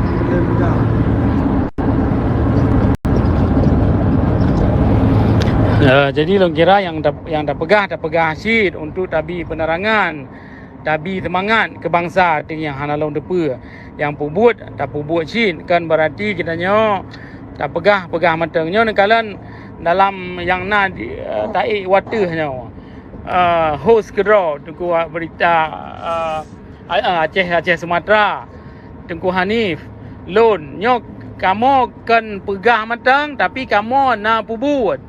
Eh, jadi lôn kira nyang ta-, nyang tapeugah, tapeugah cit untuk tabi peunerangan. tabi seumangat keu bansa teuh nyang hana lom teupeue. Nyang peubuet, tapeubuet cit, kon beurati geutanyoe tapeugah-peugah mantong. Nyoe neukalon dalam nyang na di, eh, taék wateuh nyoe. Eh, host keudroe Teungku Berita, eh, A-, Aceh, Aceh Sumatra, Teungku Hanif, lôn. Nyoe kamoe kon peugah mantong, tapi kamoe na peubuet.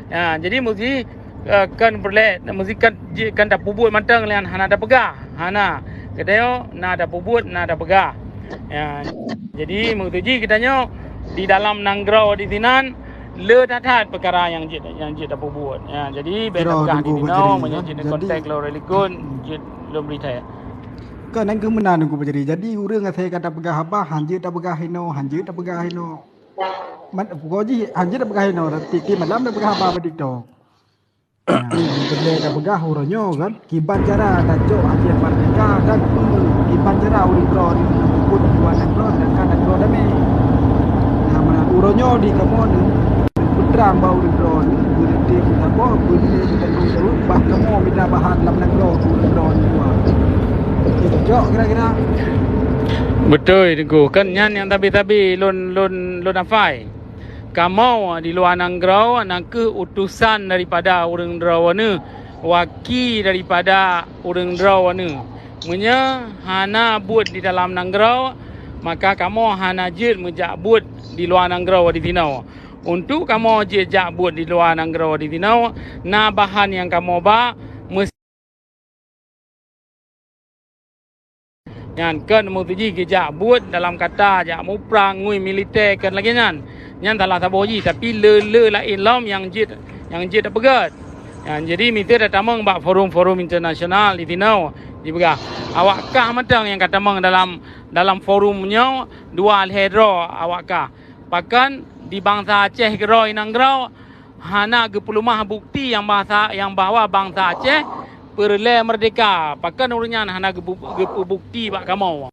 Ya, jadi meusti, eh, kon peureulée, meusti kon, ji-, kon tapeubuet mantong lé hana tapeugah. Hana. Geutanyoe na tapeubuet, na tapeugah. Ya, jadi meutuji geutanyoe di dalam nanggroe di sinan le that-that peukara nyang jeuet, nyang jeuet tapeubuet. Ya, jadi bék tapeugah di sinoe, meunyoe jeuet kontak lôn likot, jeuet lôn bri that. Kon nyang keuh meunan Teungku Fajri. Jadi ureuëng asai ka tapeugah haba, hanjeuet tapeugah inoe, hanjeuet tapeugah inoe. Man, pokok jih hanjeuet tapeugah inoe, tieb-tieb malam tapeugah haba bak TikTok. Nah, nyang keuneuk tapeugah uroe nyoe kan, kiban cara tacok Aceh merdeka dan peue kiban cara ureuëng droe nyoe peubuet di luwa nanggroe, sedangkan nanggroe damé. Nah, meunan uroe nyoe di kamoe nyoe peutrang bak ureuëng droe nyoe, beureuti meusaboh, beureuti meutanggong jaweueb, bah kamoe mita bahan lam nanggroe keu ureuëng droe nyoe. Cocok kira-kira. Beutôi Teungku, kan nyan nyang tabi-tabi lôn, lôn, lôn hafai. Kamoe di luwa nanggroe na kheueh utosan daripada ureuëng droeneuh, waki daripada ureuëng droeneuh. Meunyoe hana buet di dalam nanggroe, maka kamoe hana jeuet meujak buet di luwa nanggroe di sinoe. Untuk kamoe jeuet jak buet di luwa nanggroe di sinoe, na bahan nyang kamoe ba, meus- Nyan kon meutuji geujak buet dalam kata jak muprang ngui militè kon lagèe nyan. Nyan salah saboh jih, tapi le-le laén lom nyang jeuet, nyang jeuet tapeugöt. Nyan, jadi miseue tatamong bak forum-forum internasional di sinoe jipeugah, awak kah mantong nyang ka tamong dalam, dalam forum nyoe dua lhèe droe awak kah. Pakon di bansa Aceh keudroe nanggroe hana geupeuleumah bukti nyang bahsa, nyang bahwa bansa Aceh peureulèe meurdehka. Pakon ureueng nyan hana geupeu-, geupeubukti bak kamoe?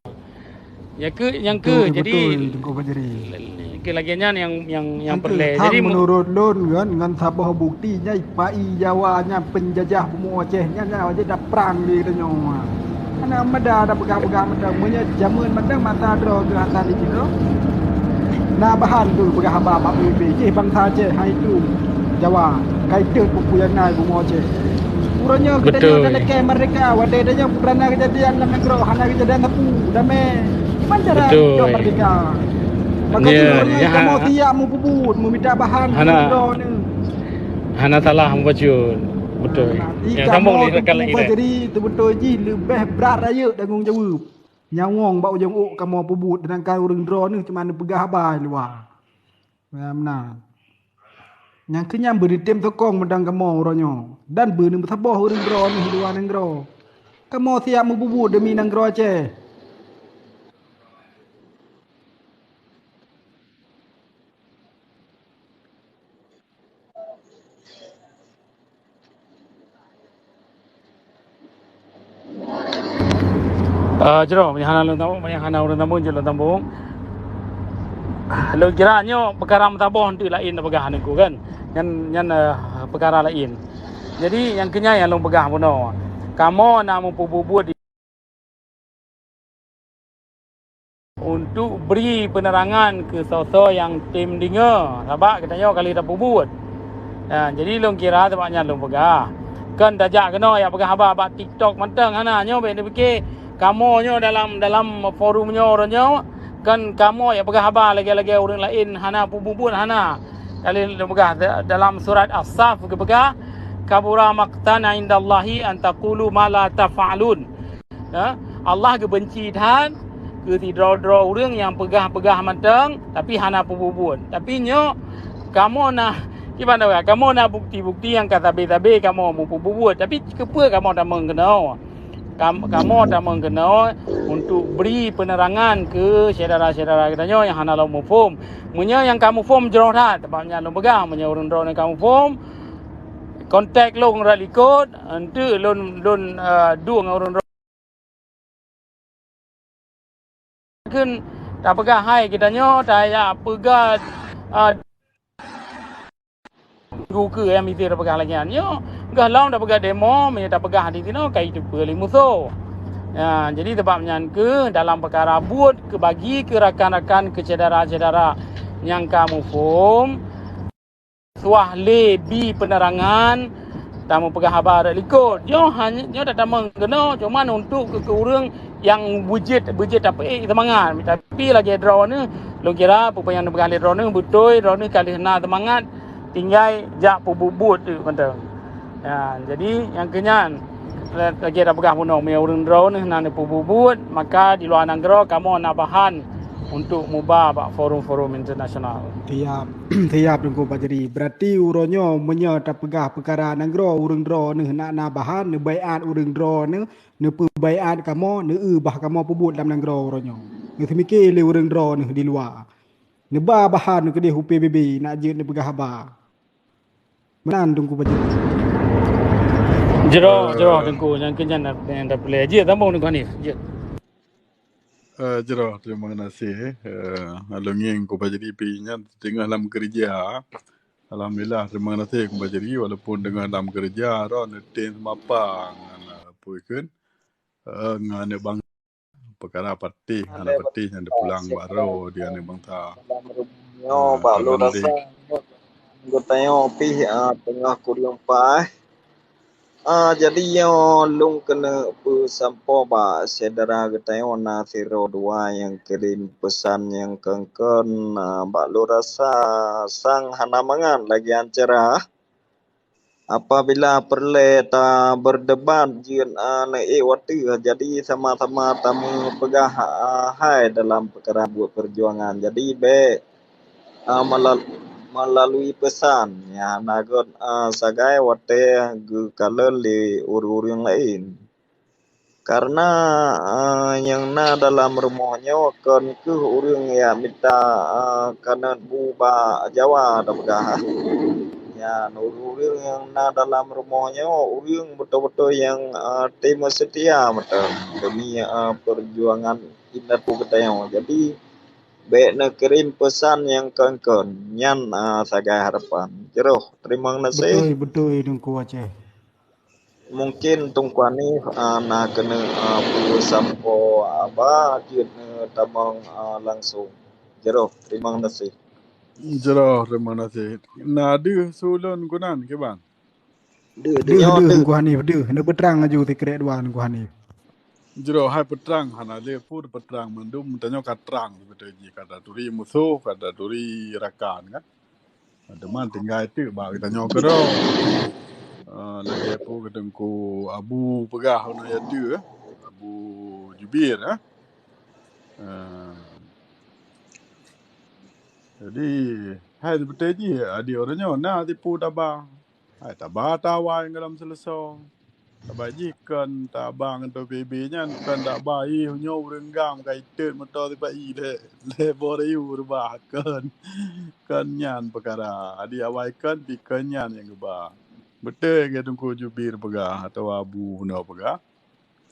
Nyang keu, nyang keu, betul, jadi, betul, Teungku Fajri. Keu lagèe nyan nyang, nyang, nyang peureulèe. Jadi, meunurot lôn kan, ngon saboh bukti nyan, Pai Jawa nyan peunjajah bumoe Aceh nyan, nyan wajéb taprang lé tanyoe. Hana meuda tapeugah-peugah mantong. Meunyoe jameun mantong masa droe geuh Hasan di Tiro, na bahan tu peugah haba bak P B B, jih bansa Aceh, hai tu Jawa, kai teuh peue-peue nyang na bumoe Aceh. Uroe nyoe geutanyoe talakèe meurdehka, watèe tanyoe peutrang na keujadian lam nanggroe, hana keujadian sapeue, damé. Kiban cara nyoe meurdehka? Maka uroe nyoe kamoe siap meupeubuet, meumita bahan droeneuh. Hana salah meubacut. Beutôi. Nah, nyang sambung lé rakan lain. Jadi, teubeutôi jih leubeh brat rayeuk tanggong jaweueb. Nyawöng bak ujong ôk kamoe peubuet, seudangkan ureueng droeneuh cuma neupeugah haba luwa. Nah, meunan. Nyang keu nyan beuneutem sokong mantong kamoe uroe nyoe, dan beuneusaboh ureueng droeneuh luwa nanggroe. Kamoe siap meupeubuet deumi nanggroe Aceh. Eh, jroh, meunyo hana lôn sambung, meunyo hana ureueng sambung, jeuet lôn sambung. Lôn kira nyoe peukara meusaboh, enteuk laén tapeugah Teungku kan. Nyan, nyan, eh, peukara laén. Jadi, nyang keu nyan nyang lôn peugah bunoe. Kamoe na meupeubuet-buet di untuk bri peunerangan keu soe-soe nyang tem deungoe, sabab geutanyoe ka lheueh tapeubuet. Ha, jadi lôn kira sabab nyan lôn peugah. Kon tajak keunoe jak peugah haba bak TikTok mantong, hana, nyoe bék neupike kamoe nyoe dalam, dalam forum nyoe uroe nyoe, kon kamoe jak peugah haba lagèe-lagèe ureueng laén hana peubuet, hana. Ka lheueh lôn peugah da-, dalam surat As-Saff geupeugah, "Kabura maqtan 'indallahi an taqulu ma la taf'alun." Ya, Allah geubenci that keu sidroe-droe ureueng nyang peugah-peugah mantong, tapi hana peubuet. Tapi nyoe kamoe na, kiban tapeugah, kamoe na bukti-bukti nyang ka sabe-sabe kamoe meupeubuet, tapi keupeue kamoe tamong keunoe? Kam-, kamoe tamong keunoe untuk bri peunerangan keu syedara-syedara geutanyoe nyang hana lom muphom. Meunyoe nyang ka muphom jroh that, sabab nyan lôn peugah, meunyoe ureueng droeneuh ka muphom, kontak lôn rot likot, enteuk lôn, lôn, eh, duek ngon ureueng droe. Kheun tapeugah hai geutanyoe tajak peugah, ah, gukeu nyang miseue tapeugah lagèe nyan. Nyoe gohlom tapeugah demo, meunyoe tapeugah di sinoe ka jiteupeue lé musoh. Ya, jadi sebab nyan ke dalam peukara buet keubagi keu rakan-rakan keu syedara-syedara nyang ka muphom, suah lé bi peunerangan, tamu peugah haba rot likot. Nyoe hanya nyoe tatamong keunoe cuma untuk keu, keu ureuëng nyang beujeuet beujeuet tapi seumangat. Tapi lagée droeneuh lôn kira peue nyang neupeugah lé droeneuh beutôi, droeneuh ka lheueh na seumangat tinggai jak peubuet-buet tu mantong. Ya, jadi nyang keunyan lagée tapeugah bunoe meunyoe ureuëng droeneuh na neupeubuet-buet, maka di luwa nanggroe kamoe na bahan untuk muba bak forum-forum internasional. Siap, siap Teungku Bajri. Berarti uroe nyoe meunyoe tapeugah peukara nanggroe ureuëng droeneuh na na bahan neubaiat ureuëng droeneuh, neupeubaiat kamoe, neueu bah kamoe peubuet lam nanggroe uroe nyoe. Neuseumike lé ureuëng droeneuh di luwa. Neuba bahan keudeh u P B B nak jeuet neupeugah haba. Meunan Teungku Bajri. Jroh, jroh Teungku, nyang keunyan nyang tapeureulée. Jeuet sambong Teungku Hanif. Jeuet. Eh, jroh, terima kasih. Eh, alungieng Teungku Bajri pi nyan teungoh lam keureuja. Alhamdulillah, terima kasih Teungku Bajri walaupun teungoh lam keureuja, roh neutem seumapa ngon, eh, peue kheun, eh, ngon aneuk bang peukara patéh, hana patéh nyang teupulang bak droe di aneuk bansa. Dalam rumoh nyoe, ah, bak lôn rasa geutanyoe pih, ah, teungoh kureueng paih. Ah, jadi nyoe lôn keuneuk peusampoe bak syedara geutanyoe na sidroe dua nyang kirém peusan nyang kon-kon, ah, bak lôn rasa sang hana mangat lagée acara. Apabila peureulée tabeureudebat jeuet, a, neuék watée, jadi sama-sama tameupeugah, a, hai dalam peukara buet peujuangan. Jadi bék, a, meulal-, meulalui peusan nyang hana gét, a, sagai watée geukalon lé ureuëng-ureuëng laén. Karena, eh, nyang na dalam rumoh nyoe kon kheueh ureuëng nyang mita, eh, kanot bu bak Jawa tapeugah. Nyan ureuëng-ureuëng nyang na dalam rumoh nyoe ureuëng beutôi-beutôi nyang, eh, teuma seutia mantong demi, eh, peujuangan indatu geutanyoe. Jadi bék neukirém peusan nyang kon-kon. Nyan, eh, sagai harapan. Jroh, teurimong gaséh. Beutôi, beutôi, Teungku Aceh. Mungkin Teungku Hanif, ah, na keuneuk, ah, peusampoe haba jeuet neutamong, ah, langsong. Jroh, teurimong gaséh. Jroh, teurimong gaséh. Na deuh su lôn keunan, kiban? Deuh, deuh, deuh, deuh, Teungku Hanif, deuh. Neupeutrang laju sikrék dua Teungku Hanif. Jroh, hai peutrang hana lé peue peutrang mandum, tanyoe ka trang beutôi jih, ka taturi musoh, ka taturi rakan kan. Teuma tinggai teuk bak geutanyoe keudroe. Ah, lagée peue Teungku Abu peugah uneue ya teuk, eh? Abu Jubir, eh? Ah. Jadi, hai seubeutôi jih, adik ureuëng nyoe na tipu taba. Hai taba tawai ngon lam seuleusoe. Taba jih kon taba ngon P B B nyan kon taba ih nyoe ureuëng gam ka itot moto sipa i lé, lé boh rayu reubah kon. Kon nyan peukara. Adik awai kon pi kon nyan nyang geuba. Beutôi keu Teungku Jubir peugah atawa Abu bunoe peugah.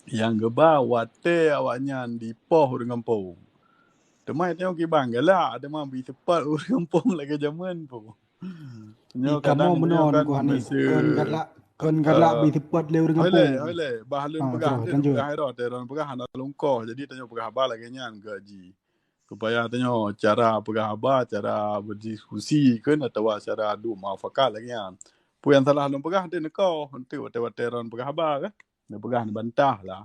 Nyang geuba watée awaknyan dipoh ureuëng gampông. Teuma tanyoe kiban galak, teuma bri seupôt ureuëng gampông lagée jamén pu. Nyoe kadang kamoe meunoe Teungku Hanif, kon galak, kon galak bri seupôt lé ureuëng gampông. Hoi lé, bah lôn peugah, lôn peugah ira, teuron peugah hana lungkoh. Jadi tanyoe peugah haba lagée nyan geuji. Supaya tanyoe cara peugah haba, cara beudiskusi kon atawa cara adu mufakat lagée nyan. Peue nyang salah lôn peugah, deuh neukoh, enteuk watée-watée ron peugah haba kan. Neupeugah neubantah lah.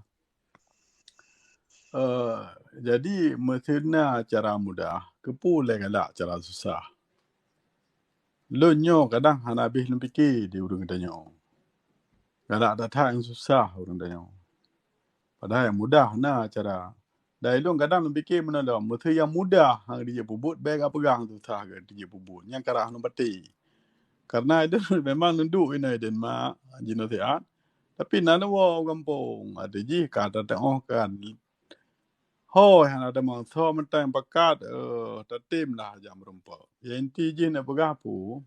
Eh, jadi meuseuna cara mudah, keupeue lé galak cara susah. Lôn nyoe kadang hana habéh lôn pike di ureuëng tanyoe. Galak that-that nyang susah ureuëng tanyoe. Padahai nyang mudah na cara. Dai lôn kadang lôn pike meunan lom, meuseu nyang mudah hana jijak peubuet, bék ka peugah nyang susah ka jijak peubuet. Nyang karah lôn patéh. Karena itu memang lôn duek inoe Denmark, jinoe siat. Tapi na lôn woe u gampông, até jih ka tateuoh kan. Hôi hana tamong soe mantong pakat, eh, tatem lah jak meurumpok. Ya inti jih na peugah pu.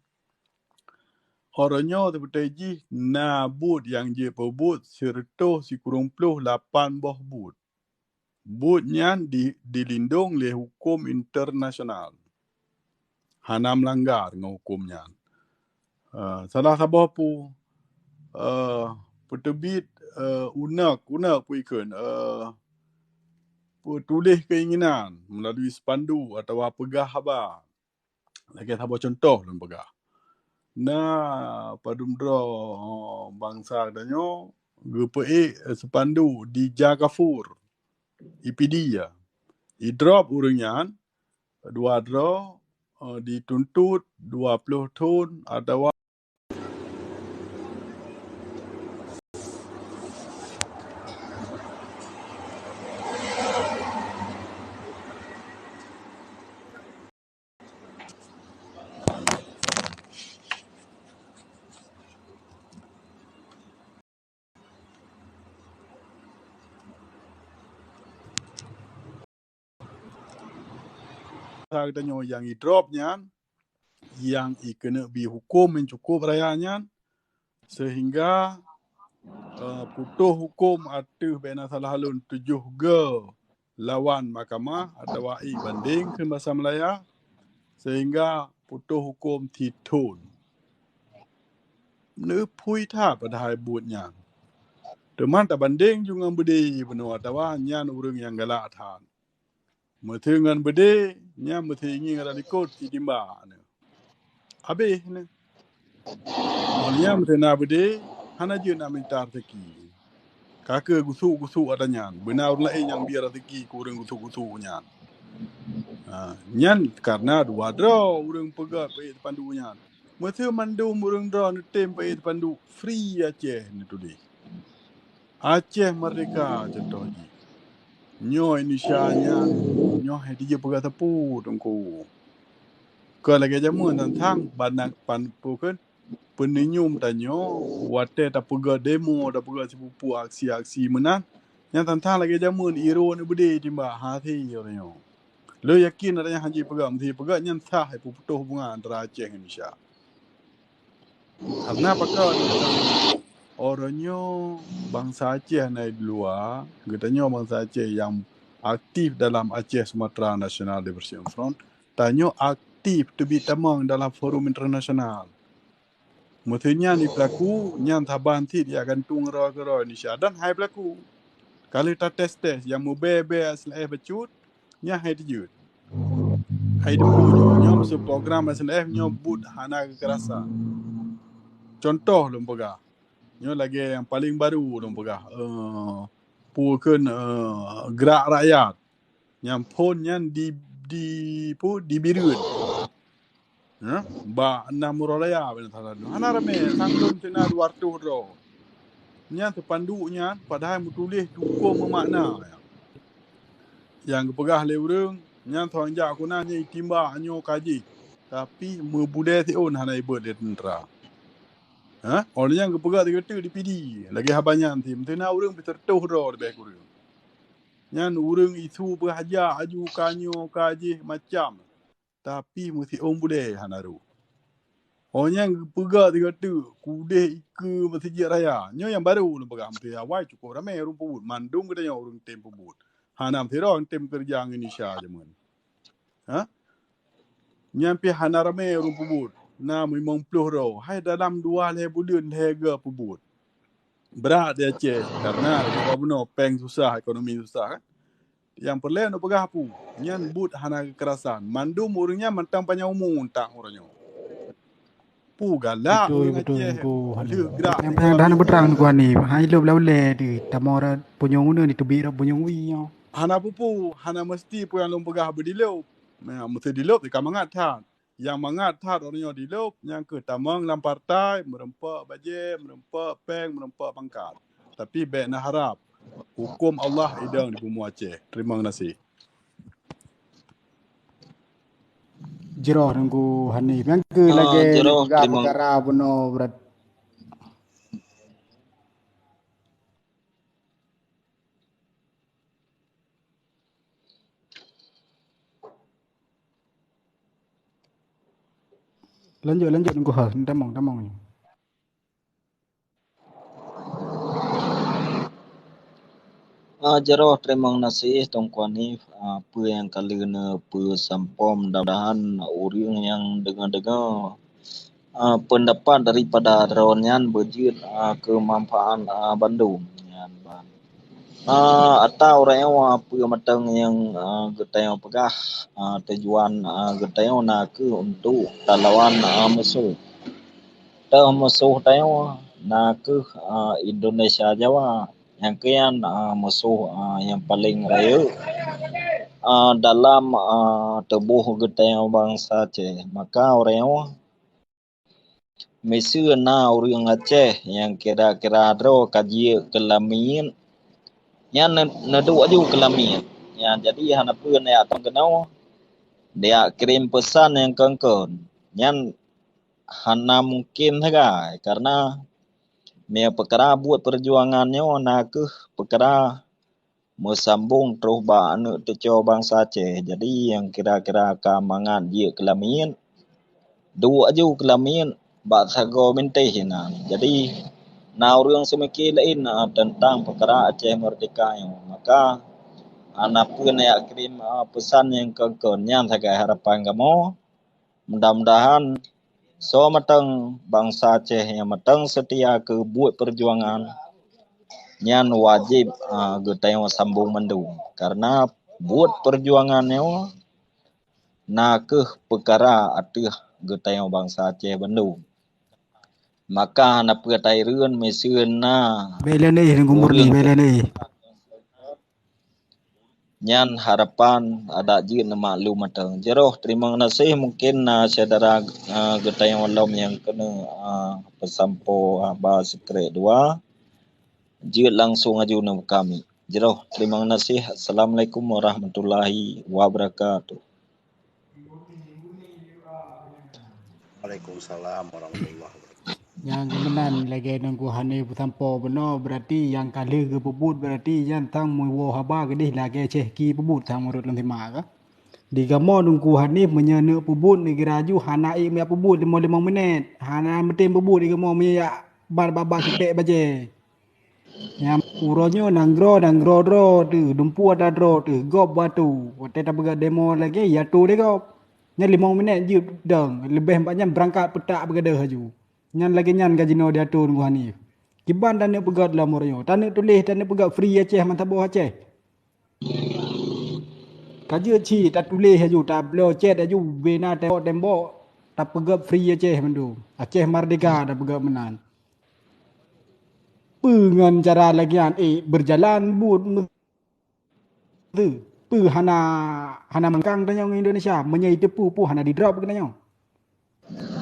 Uroe nyoe seubeutôi jih na buet nyang jipeubuet sireutôh sikureueng ploh lapan boh buet. Buet nyan di, dilindong lé huköm internasional. Hana meulanggar ngon huköm nyan. Eh, salah saboh pu, eh, peuteubiet, eh, unek, unek peue ikheun, eh, peutuléh keinginan melalui spanduk atawa peugah haba. Lagèe saboh cuntoh lôn peugah. Na padum droe bansa geutanyoe geupeuék spanduk di Jakafur, I P D ya. Idrop ureueng nyan, dua droe, eh, dituntot dua ploh thon atawa Geutanyoe nyang idrop nyan, nyang ikeuneuk bi huköm nyang cukôp raya nyan, seuhingga, eh, putôh huköm ateueh bèk na salah lôn tujoh go lawan mahkamah atawa ék bandeng kheun basa Malaya, seuhingga putôh huköm sithon. Neuphui that padahai buet nyan. Teuma tabandeng ju ngon beudé bunoe atawa nyan ureueng nyang galak that. Meuseu ngon beudé, nyan meuseu ingieng rot likot sitimbak nyoe. Habéh nyoe. Ngon nyan meuseu na beudé, hana jeuet na minta raseuki. Ka keuh gusuk-gusuk ata nyan. Beuna ureueng laén nyang bri raseuki keu ureueng gusuk-gusuk nyan. Ha, nyan kareuna dua droe ureueng peugah peuék spanduk nyan. Meuseu mandum ureueng droe neutem peuék spanduk, "Free Aceh" neutuléh. Aceh Merdeka contoh jih. Nyoe Indonesia nyan, nyoe hai dijeuet peugah teupeu Teungku. Kon lagèe jameun tantang ban, ban peue kheun, peuninyum tanyoe watèe tapeugah demo, tapeugah sipupu aksi-aksi meunan, nyan tantang lagèe jameun iro neubeudé timbak hase tanyoe. Lôn yakin ada nyang hana jipeugah, meuseu jipeugah nyan sah, hai peuputôh hubungan antara Aceh ngon Indonesia. Kareuna pakon? Uroe nyoe bansa Aceh na di luwa, geutanyoe bansa Aceh nyang aktif dalam Aceh Sumatra National Liberation Front, tanyoe aktif teubiet tamong dalam forum internasional. Meuseu nyan jipeulaku, nyan saban cit jak gantung keudroe-keudroe Indonesia dan hai peulaku. Ka lheueh tates-tes nyang meubèe-bèe S N F bacut, nyan hai teujeuet. Hai teupeu nyoe, nyoe meuseu program S N F nyoe buet hana keukerasan. Contoh lôn peugah, nyoe lagèe nyang paleng baru lôn peugah, eh, peue kheun, eh, Gerak Rakyat. Nyang phôn nyan di, di, peue, di Bireuen. Ha? Bak nam uroe raya bak na salah lôn. Hana ramè, sang lôn cit na dua reutôh droe. Nyan spanduk nyan padahai meutuléh tukoe meumakna. Nyang geupeugah lé ureueng, nyan soe jak keunan nyan jitimbak nyoe ka jih. Tapi meubudé siôn hana jibeuet lé teuntra. Ha? Óh lheueh nyan geupeugah sigoe teuk di P D. Lagèe haba nyan cit, meuseu na ureueng pih sireutôh droe leubeh kureueng. Nyan ureueng isu peurhaja aju ka nyoe ka jih macam. Tapi meusiôn budé hana rôh. Óh nyan geupeugah sigoe teuk, keudéh ikeue meuseujid raya. Nyoe nyang barô lôn peugah, meuseu awai cukôp ramè ureueng peubuet. Mandum geutanyoe ureueng tem peubuet. Hana meusidroe nyang tem keureuja ngon Indonesia jameun. Ha? Nyan pih hana ramè ureueng peubuet. Na limong ploh droe. Hai dalam dua lhèe buleuen lhèe go peubuet. Brat di Aceh. Kareuna bunoe péng susah, ekonomi susah kan. Nyang peureulèe neupeugah peue? Nyan buet hana keukerasan. Mandum ureueng nyan mantong panyang umu untang uroe nyoe. Peue galak ureueng Aceh. Lheueh gerak. Nyang panyang dan beutrang Teungku Hanif. Hai lôb la ulèe deuh. Tamong rot punyueng uneuen diteubiet rot punyueng wie nyoe. Hana peue-peue, hana meusti peue nyang lôn peugah beudilôb. Nah, meuseu dilôb ka mangat that. Nyang mangat that uroe nyoe dilôb, nyan keuh tamong lam partai, meureumpok bajèe, meureumpok péng, meureumpok pangkat. Tapi bèk neuharap huköm Allah idong di bumoe Aceh. Teurimong gaséh. Jroh Teungku Hanif. Nyang keuh lagèe peugah peukara bunoe brat. Lanjut, lanjut Teungku Hos, tamong, tamong. Ah, jroh teurimong gaséh Teungku Hanif, ah, peue nyang ka lheueh neupeusampoe, mudah-mudahan ureueng nyang deungoe-deungoe Ah, peundapat daripada droe nyan beujeuet, ah, keu manfaat, ah, bandum nyan ban. Ah, ata ureuëng nyoe peue mantong nyang, ah, geutanyoe peugah, ah, tujuan, ah, geutanyoe na kheueh untuk talawan, ah, musoh. Teuh musoh tanyoe na kheueh, ah, Indonesia Jawa. Nyang keu nyan, ah, musoh, ah, nyang paleng rayeuk, ah, dalam, ah, tuboh geutanyoe bansa Aceh. Maka ureuëng nyoe miseue na ureuëng Aceh nyang kira-kira droe ka jiyeuek keu lamiet, nyan ne-, neuduek aju keu lamiet. Nyan jadi hana peue neujak tong keunoe, neujak kirém peusan nyang kon-kon. Nyan hana mungken sagai, karena meunyoe peukara buet peujuangan nyoe na kheueh peukara meusambong troh bak aneuëk teucoe bansa Aceh. Jadi nyang kira-kira ka mangat jiyeuek keu lamiet, duek aju keu lamiet bak sagoe bintéh inan. Jadi na ureuëng seumike laén, ah, teuntang peukara Aceh Merdeka nyoe. Maka hana peue neujak kirém, ah, peusan nyang kon-kon. Nyan sagai harapan kamoe. Mudah-mudahan soe mantong bansa Aceh nyang mantong seutia keu buet peujuangan nyan wajéb, ah, geutanyoe sambong mandum. Karena buet peujuangan nyoe na kheueh peukara ateueh geutanyoe bansa Aceh bandum. Maka hana peue tahireuen miseue na Bela nih, Teungku Murni, ureuëng bela nih. Nyan harapan adak jeuet neumaklum mantong. Jroh, terima kasih. Mungkin na syedara, ah, geutanyoe lom nyang keuneuk, ah, peusampoe haba sikrek dua. Jeuet langsung aju neu kami. Jroh, terima kasih. Assalamualaikum warahmatullahi wabarakatuh. Waalaikumsalam warahmatullahi wabarakatuh. Nyang keumenan lagée Teungku Hanif peusampoe bunoe, berarti nyang ka lheueh geupeubuet, berarti nyan sang meuwoe haba keudeh lagée Syeh Ki peubuet sang meunurot lôn simak ka. Di kamoe Teungku Hanif meunyoe neuk peubuet, neuk geuraju hana ék meujak peubuet limong-limong minét, hana meutem peubuet di kamoe meunyoe jak ban baba sipék bajée. Nyang uroe nyoe nanggroe, nanggroe droe teuh, dumpeue ata droe teuh, gob batu. Watée tapeugah demo lagée, ya tu lé gob. Nyan limong minét jeuet dong, leubeh bak nyan beurangkat peutak beugadôh aju. Nyan lagée nyan ka jinoe diatur Teungku Hanif. Kiban taneuk peugét lom uroe nyoe, taneuk tuléh, taneuk peugét Free Aceh, mantap boh Aceh. Ka jeuet cit tatuléh aju, tabloe cét aju, bina tembok-tembok, tapeugét Free Aceh mandum. Aceh Merdeka tapeugét meunan. Peue ngon cara lagée nyan, eh, beujalan buet me-, peue hana, hana mangkang tanyoe ngon Indonesia, meunyoe jiteupeue peue hana didrop keu tanyoe.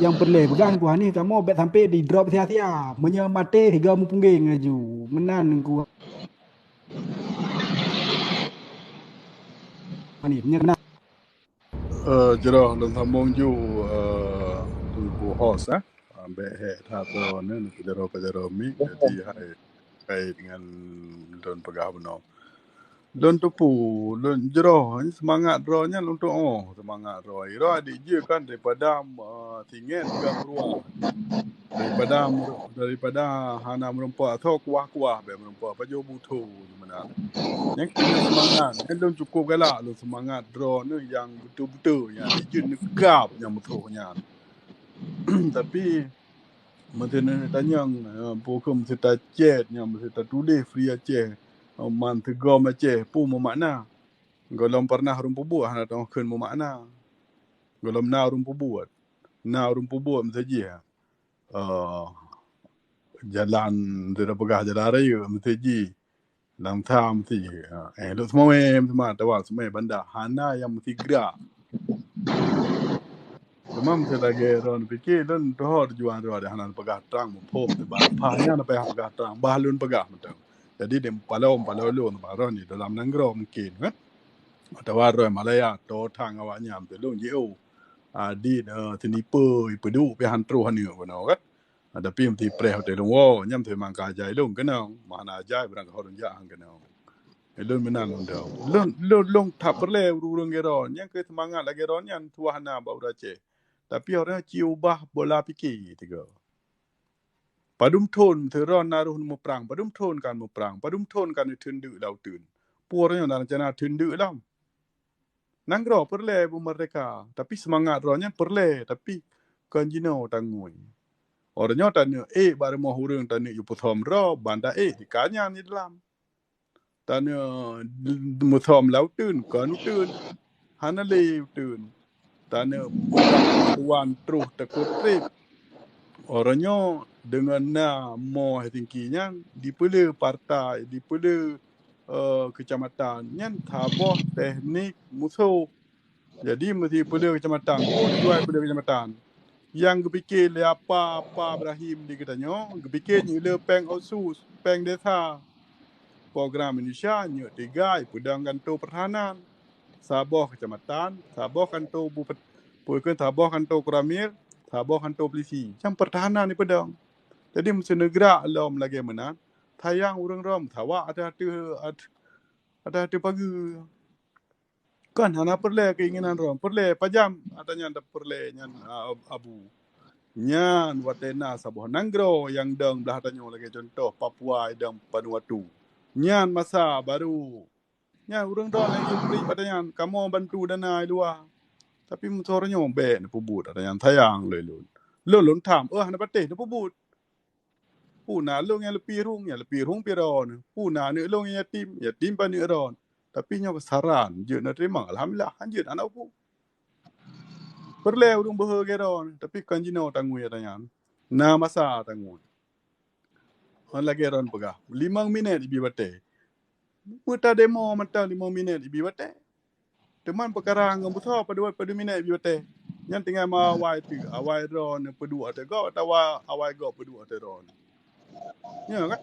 Nyang peureulée peugah Teungku Hanif, kamoe bék sampai didrop sia-sia. Meunyoe maté sigoe meupunggeng laju. Meunan Teungku Hanif, meunan. Eh, jroh lôn sambong ju, eh, Teungku host, eh. Ah, bék hék that droeneuh, neukeujaro-keujaro mic, jadi hai kait ngon lôn peugah bunoe. Lôn teupeue, lôn jroh, seumangat droe nyan lôn tuoh, seumangat droe. Droe adik jih kan daripada, eh, singét ka meuruah. Daripada, daripada hana meureumpok asoe kuah-kuah, bék meureumpok pajoh butho meunan. Nyang keuneuk seumangat, nyan lôn cukup galak lôn seumangat droeneuh nyang beutôi-beutôi nyan, jeuet neukab nyang beutôi nyan. Tapi, meuseuti tanyong, eh, pukon meuseuti tacét nyan, meuseuti tatuléh Free Aceh, eh, man sigom Aceh, peue meumakna. Gohlom pernah ureuëng peubuet hana teumakheun meumakna. Gohlom na ureuëng peubuet. Na ureuëng peubuet meuseuti jih, eh, jalan, meuseuti peugah jalan raya meuseuti jih. Lam tham ti, ha, eh, lôn seumawé, meuteumé, tawa seumawé banda. Hana nyang meusigra. Teuma meusé lagée droe pike, lôn tuho tujuan droe hana peugah trang muphom teuba. Pah nyan payah peugah trang, bah lôn peugah mantong. Jadi, di palo, palo lôn, bah droe di dalam nanggroe mungkin, kan? Atawa droe Malaya, to thang awak nyan, teu lôn jiôh. Adi, eh, seniper, ipeuduek pih han troh aneuk bunoe, kan? Ha, tapi meuti preh watée lôn woe, nyan meuti mangka ajai lôn keunong. Meuhana ajai barang ka lôn jak han keunong. Lôn meunan lôn dong. Lôn, lôn, lôn that peureulée ureuëng-ureuëng gero, nyang keu seumangat lagée droe nyan tuwah na bak ureuëng Aceh. Tapi awaknyan ci ubah bola pike tiga. Padum thon meuteron na roh muprang, padum thon kan muprang, padum thon kan theun deuk lam uteuen. Peue ureuëng nyan na rencana theun deuk lam. Nanggroe peureulée beumeurdeka, tapi seumangat droe nyan peureulée, tapi kon jinoe tangui. Uroe nyoe taneuk ék bak rumoh ureuëng taneuk jipeusöm droe, ban ta ék di ka nyan di dalam. Taneuk musöm lam uteuen, kon uteuen. Hana lé uteuen. Taneuk peugah wan troh takot treb. Uroe nyoe deungon na mo Helsinki nyan dipeulé partai, dipeulé, eh, keucamatan nyan saboh teknik musoh. Jadi meusti peulé keucamatan. Peue tujuan peulé keucamatan? Nyang geupike lé apa-apa Ibrahim di geutanyoe, geupike nyoe le péng otsus, péng desa. Program Indonesia nyoe tiga ipeudong kantô pertahanan. Saboh keucamatan, saboh kantô bupet-, peue kheun, saboh kantô koramil, saboh kantô polisi. Nyang pertahanan ipeudong. Jadi meusti neugrak lom lagée meunan, sayang ureuëng rom sawa ateueh, ateueh, ateueh pageue. Kon hana peureulée keinginan droe, peureulée pajam ata nyan tapeureulée nyan, a, Abu. Nyan watée na saboh nanggroe nyang dong blah tanyoe lagée contoh Papua dong Vanuatu. Nyan masa baru. Nyan ureuëng droe nyang jeuet ata nyan kamoe bantu dana i luwa. Tapi musoh nyoe bék neupeubuet ata nyan sayang lé lôn. Lôn lôn tham, eh, hana patéh neupeubuet. Peue na lôn nyang leupie rhueng, nyang leupie rhueng pih droeneuh. Peue na aneuk lôn nyang yatim, yatim pih aneuk droeneuh. Tapi nyoe keusaran jeuet neuteurimong, alhamdulillah, han jeuet hana peue. Peureulée ureuëng beuhe lagée droeneuh, tapi kon jinoe tangui ata nyan. Na masa tangui. Ngon lagée droeneuh peugah, limong minét ibi batée. Meuta demo mantong limong minét ibi batée. Teuma peukara ngon busoe padub-, padub minét ibi batée. Nyan tinggai ma awai teuk, awai droeneuh peuduek ateueh gob atawa awai gob peuduek ateueh droeneuh. Nyo kan?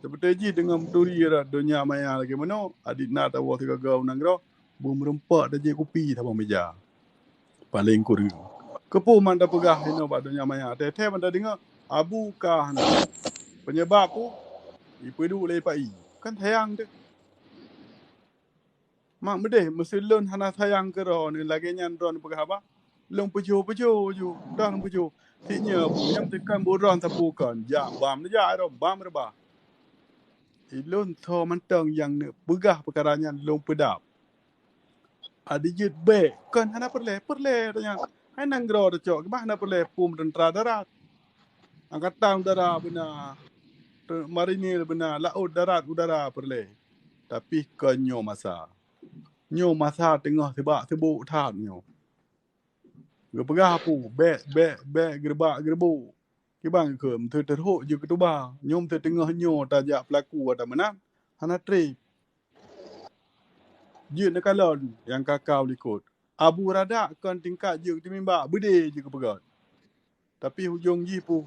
Seperti jih deungon meuturi rot donya maya lagée meunoe, adik na tawoe sigoe-goe u nanggroe, beumeureumpok tajép kupi saboh meja. Paleng kureueng. Keupeue man tapeugah inoe bak donya maya? Teuh-teuh man tadeungoe, Abu ka hana. Peunyeubab peue? Ipeuduek lé Pak I. Kan sayang teuh. Mak meudeh, meuseu lôn hana sayang keu droeneuh lagée nyan droeneuh peugah haba. Lôn peujoh-peujoh ju, droeneuh peujoh. Sit nyoe Abu nyang teuka bu droeneuh sapeue kon. Jak bam neujak droe, bam reubah. Ilôn soe mantong nyang neupeugah peukara nyan lôn peudap. Adak jeuet bék, kon hana peureulée, peureulée tanyan. Hai nanggroe teucok, bah hana peureulée pom teuntra darat. Angkatan udara beuna, te-, marinir beuna, laôt, darat, udara peureulée. Tapi kon nyoe masa. Nyoe masa teungoh sibak sibok that nyoe. Geupeugah peue, bék, bék, bék, geureubak, geureubok. Kiban keu meuteuteurhok jeuet keu tuba. Nyoe meuteuteungoh nyoe tajak peulaku ata meunan, hana treb. Jeuet neukalon nyang ka-ka u likot. Abu Radak kon tingkat jeuet keu teumimbak, beudé jeuet keu peugét. Tapi ujong jih peue,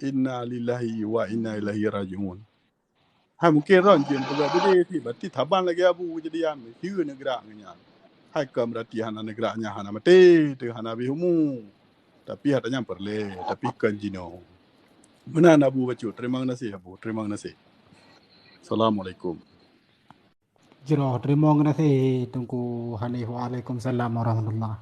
inna lillahi wa inna ilaihi raji'un. Hai mungken ron jeuet peugah beudé cit, berarti saban lagée Abu keujadian, sieue neugrak ngon nyan. Hai kon berarti hana neugrak nyan hana maté, teuh hana habéh umu. Tapi ata nyan peureulée, tapi kon jinoe. Meunan Abu bacut, terima kasih Abu, terima kasih. Assalamualaikum. Jroh, terima kasih Teungku Hanif. Waalaikumsalam warahmatullah.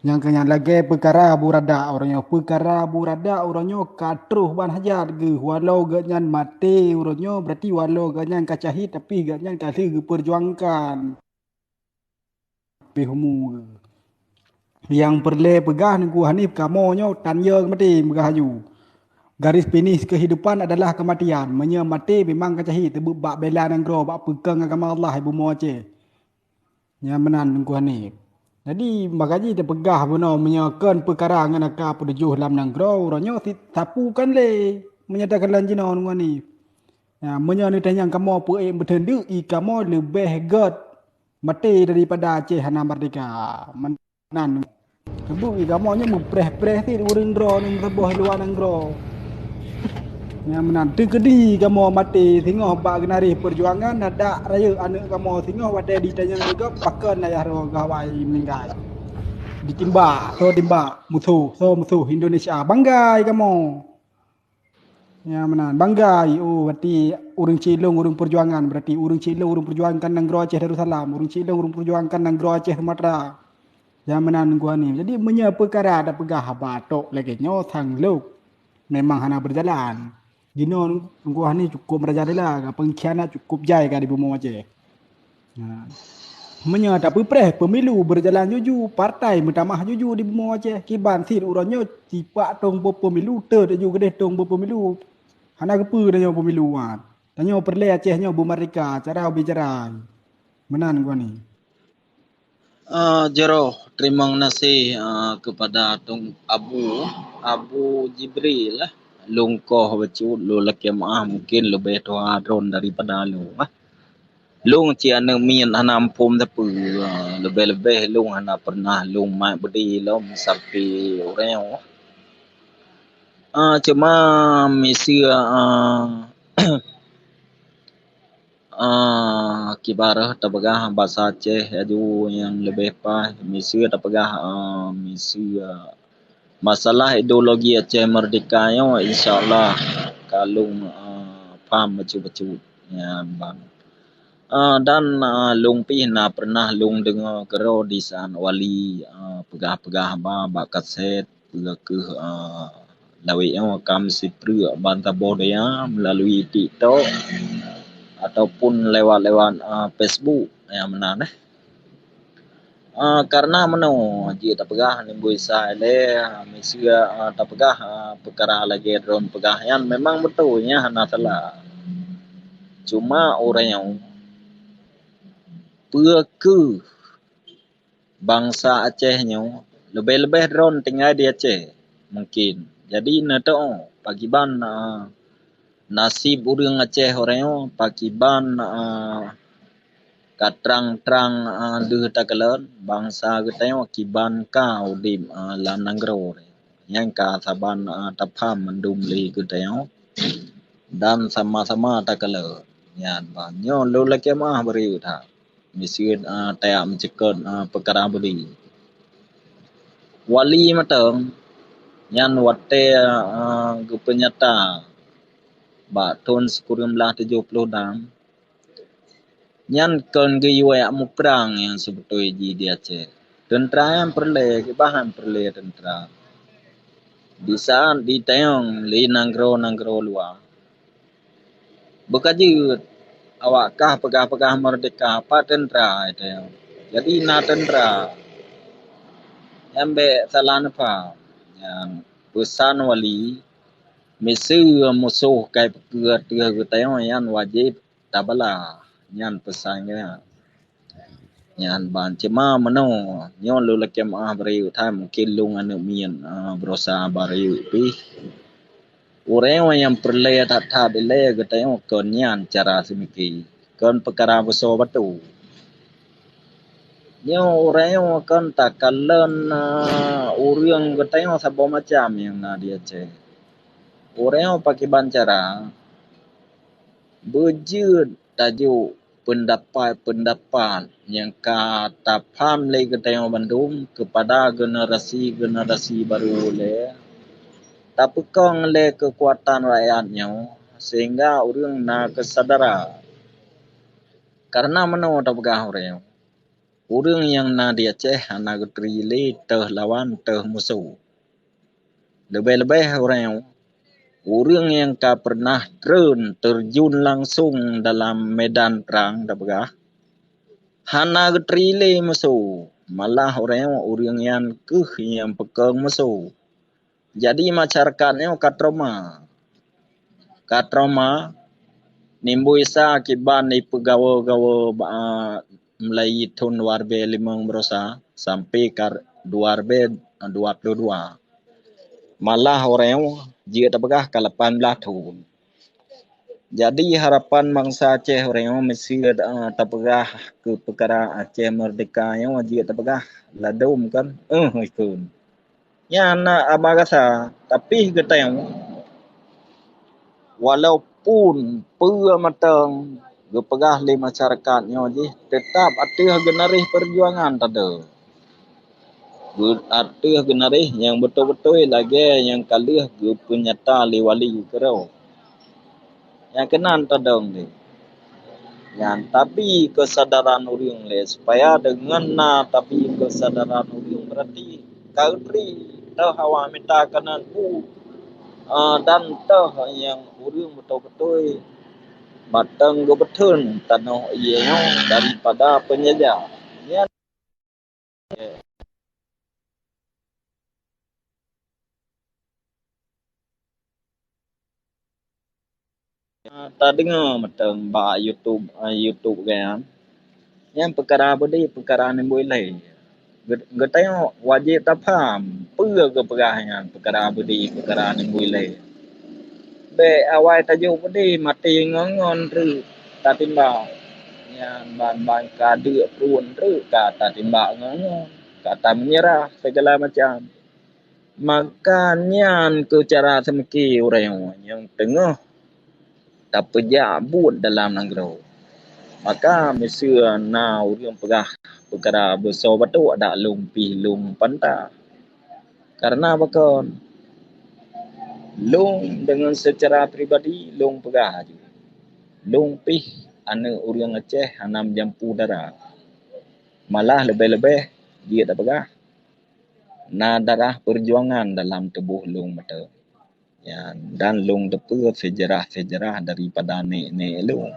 Nyang keu nyan lagée peukara Abu Radak uroe nyoe, peukara Abu Radak uroe nyoe ka troh ban hajat geuh, walau geuhnyan maté uroe nyoe, berarti walau geuhnyan ka syahid, tapi geuhnyan ka lheueh geupeurjuangkan. Pih umu. Nyang peureulée peugah Teungku Hanif, kamoe nyoe tan yö maté, peugah laju. Garis finish kehidupan adalah kematian. Meunyoe maté memang ka syahid, teubeuet bak bela nanggroe, bak peukong agama Allah, ibu moe Aceh. Nyan meunan Teungku Hanif. Jadi, makajih teupeugah bunoe meunyoe kon peukara ngon aka peutujoh lam nanggroe, uroe nyoe sit sapeue kon lé. Meunyoe takalon jinoe Teungku Hanif. Nyan, meunyoe neutanyong kamoe peu-ék meuteundeuk, i kamoe leubeh gét maté daripada Aceh hana merdeka. Meunan. Teubeuet kamoe nyoe meupreh-preh cit ureuëng droe nyoe meusaboh luwa nanggroe. Nyang meunan teukeudi kamoe maté singoh bak geunaréh peujuangan, adak rayeuk aneuëk kamoe singoh watée jitanyong lé gob pakon ayah droe gawai meuninggai. Ditimbak, soe timbak, musoh, soe musoh Indonesia. Banggai kamoe. Nyang meunan, banggai. Oh, berarti ureuëng Cilong ureuëng peujuangan, berarti ureuëng Cilong ureuëng peujuangan nanggroe Aceh Darussalam, ureuëng Cilong ureuëng peujuangan nanggroe Aceh Sumatera. Nyang meunan Teungku Hanif. Jadi meunyoe peukara tapeugah haba tok lagée nyoe sang lok memang hana beujalan. Jinoe Teungku Hanif cukup merajalela, pengkhianat cukup jai ka di bumoe Aceh. Nah. Meunyoe tapeupreh pemilu berjalan juju, partai meutamah juju di bumoe Aceh, kiban sit uroe nyoe sipak tông pemilu, teut ju keudeh tông pemilu. Hana geupeu tanyoe pemilu wan. Tanyoe peureulée Aceh nyoe beumerdeka cara bicara. Meunan geuani. Ah, jaroe, teurimong gaséh, ah, keupada Tuan Abu, Abu Jibril lah. Lôn koh bacut, lôn lakée meu'ah mungken leubeh tuha droen daripada lôn lah. Lôn cit aneuk miet hana muphom sapeue, ah, leubeh-leubeh lôn hana peureunah lôn mat beudé lom sampoe uroe nyoe. Ah, cuma miseue, ah, Ah, kiban rhot tapeugah basa Aceh laju nyang leubeh paih, miseue tapeugah, ah, miseue masalah ideologi Aceh Merdeka nyoe, insya Allah ka lôn, ah, pham bacut-bacut nyan ban. Ah, dan, ah, lôn pih na peureunah lôn deungoe keudroe di saát wali, ah, peugah-peugah ba bak kaset, peue kheueh, ah, lawét nyoe ka meusipreuk ban saboh donya meulalu TikTok ataupun lewat-lewat, ah, Facebook nyang meunan, eh. Ah, karena meunoe jeuet tapeugah Aneuk Musa ilée, ah, miseue, ah, tapeugah, ah, peukara lagée droen peugah nyan memang beutôi, nyan hana salah. Cuma ureuëng nyoe peue kheueh bansa Aceh nyoe, leubeh-leubeh droen tinggai di Aceh, mungken. Jadi, neuteu'oh pakiban, a, naseb ureuëng Aceh uroe nyoe, pakiban, a, ka trang-trang, a, deuh takalon bansa geutanyoe kiban ka udeb, a, lam nanggroe. Nyan ka saban, a, tapham mandum lé geutanyoe dan sama-sama takalon. Nyan ban nyoe lôn lakée meu'ah bri that. Miseue, a, tajak meucukot, a, peukara bri. Wali mantong nyan watée, a, geupeunyata bak thon sikureueng blaih tujoh ploh dam, nyan kon geuyue jak muprang nyang sibeutôi jih di Aceh. Teuntra nyan peureulée, kiban han peureulée teuntra. Di saát jitanyong lé nanggroe-nanggroe luwa, beuka jeuet awak kah peugah-peugah meurdehka, pat teuntra jitanyong. Jadi na teuntra. Nyan bék salah neupaham. Nyan peusan wali, miseue musoh ka ipeue ateueh geutanyoe, nyan wajéb tabala. Nyan peusan geuh nyan. Nyan ban cuma meunoe, nyoe lôn lakée meu'ah bri that, mungken lôn aneuk miet, a, beurusaha bri pih. Ureuëng nyang peureulée that-that dilée geutanyoe kon nyan cara seumiki, kon peukara beusoe bato. Nyoe ureuëng kon takalon, a, ureuëng geutanyoe saboh macam nyang na di Aceh. Ureuëng pakiban cara beujeuet tajok peundapat-peundapat nyang ka tapham lé geutanyoe bandum keupada generasi-generasi barô lé tapeukong lé keukuatan rakyat nyoe sehingga ureuëng na keusadaran. Karena meunoe tapeugah ureuëng, ureuëng nyang na di Aceh hana geuturi lé teuh lawan teuh musoh. Leubeh-leubeh ureuëng, ureuëng nyang ka peureunah treun teurjun langsong dalam medan prang tapeugah, hana geuturi lé musoh, malah ureuëng, ureuëng nyan kheueh nyang peukong musoh. Jadi masyarakat nyoe ka trauma. Ka trauma, Aneuk Musa kiban ipeugawa-gawa ba, mulai thon dua ribèe limong beurusaha sampai ka dua ribèe dua puluh dua. Malah ureuëng jeuet tapeugah ka lapan blaih thon. Jadi harapan bansa Aceh ureuëng nyoe miseue, a, tapeugah keu peukara Aceh meurdehka nyoe jeuet tapeugah ladôm kan, eh, ikun. Nyan na haba gasa, tapi geutanyoe, walaupun peue mantong geupeugah lé masyarakat nyoe jih, teutap ateueh geunaréh peujuangan tadong. Geu-, ateueh geunaréh nyang beutôi-beutôi lagée nyang ka lheueh geupeunyata lé wali keudroe. Nyang keunan tadong lé. Nyan tabi keusadaran ureuëng lé, supaya deungon na tabi keusadaran ureuëng, berarti ka geuturi teuh awak mita keunan bu, a, dan teuh nyang ureuëng beutôi-beutôi mantong geubeuteun tanoh ié nyoe daripada peunjajah. Tadeungoe mantong bak YouTube, eh, YouTube geuh nyan. Nyan peukara beudé, peukara nimbui lé. Geu-, geutanyoe wajéb tapaham peue geupeugah nyan peukara beudé, peukara nimbui lé. Bék awai tajok beudé maté ngon-ngon treuk tatimbak. Nyan ban-ban ka deuk pruet treuk ka tatimbak ngon-ngon, ka tameunyerah segala macam. Maka nyan keuh cara seumike ureuëng nyang teungoh tapeujak buet dalam nanggroe. Maka miseue na ureuëng peugah peukara beusoe batok dak lôn pih lôn pantah. Kareuna pakon? Lôn deungon seucara pribadi lôn peugah aju, lôn pih aneuëk ureuëng Aceh hana meujampu dara. Malah leubeh-leubeh jeuet tapeugah na darah peujuangan dalam tuboh lôn mantong. Ya, dan lôn teupeue seujarah-seujarah daripada nek-nek lôn.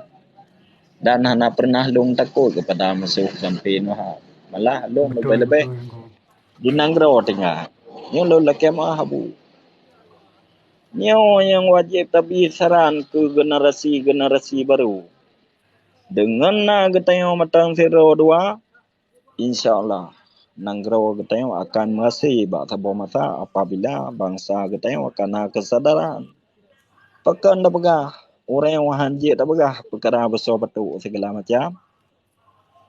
Dan hana pernah lôn takot keupada musoh sampoe nyoe. Malah lôn leubeh-leubeh di nanggroe tinggai. Nyoe lôn lakée meu'ah Abu. Nyoe nyang wajéb tabi saran keu generasi-generasi barô. Deungon na geutanyoe mantong sidroe dua, insya Allah, nanggroe geutanyoe akan meuhasé bak saboh masa apabila bansa geutanyoe akan na keusadaran. Pakon tapeugah, ureuëng nyang hán jeuet tapeugah peukara beusoe batok segala macam?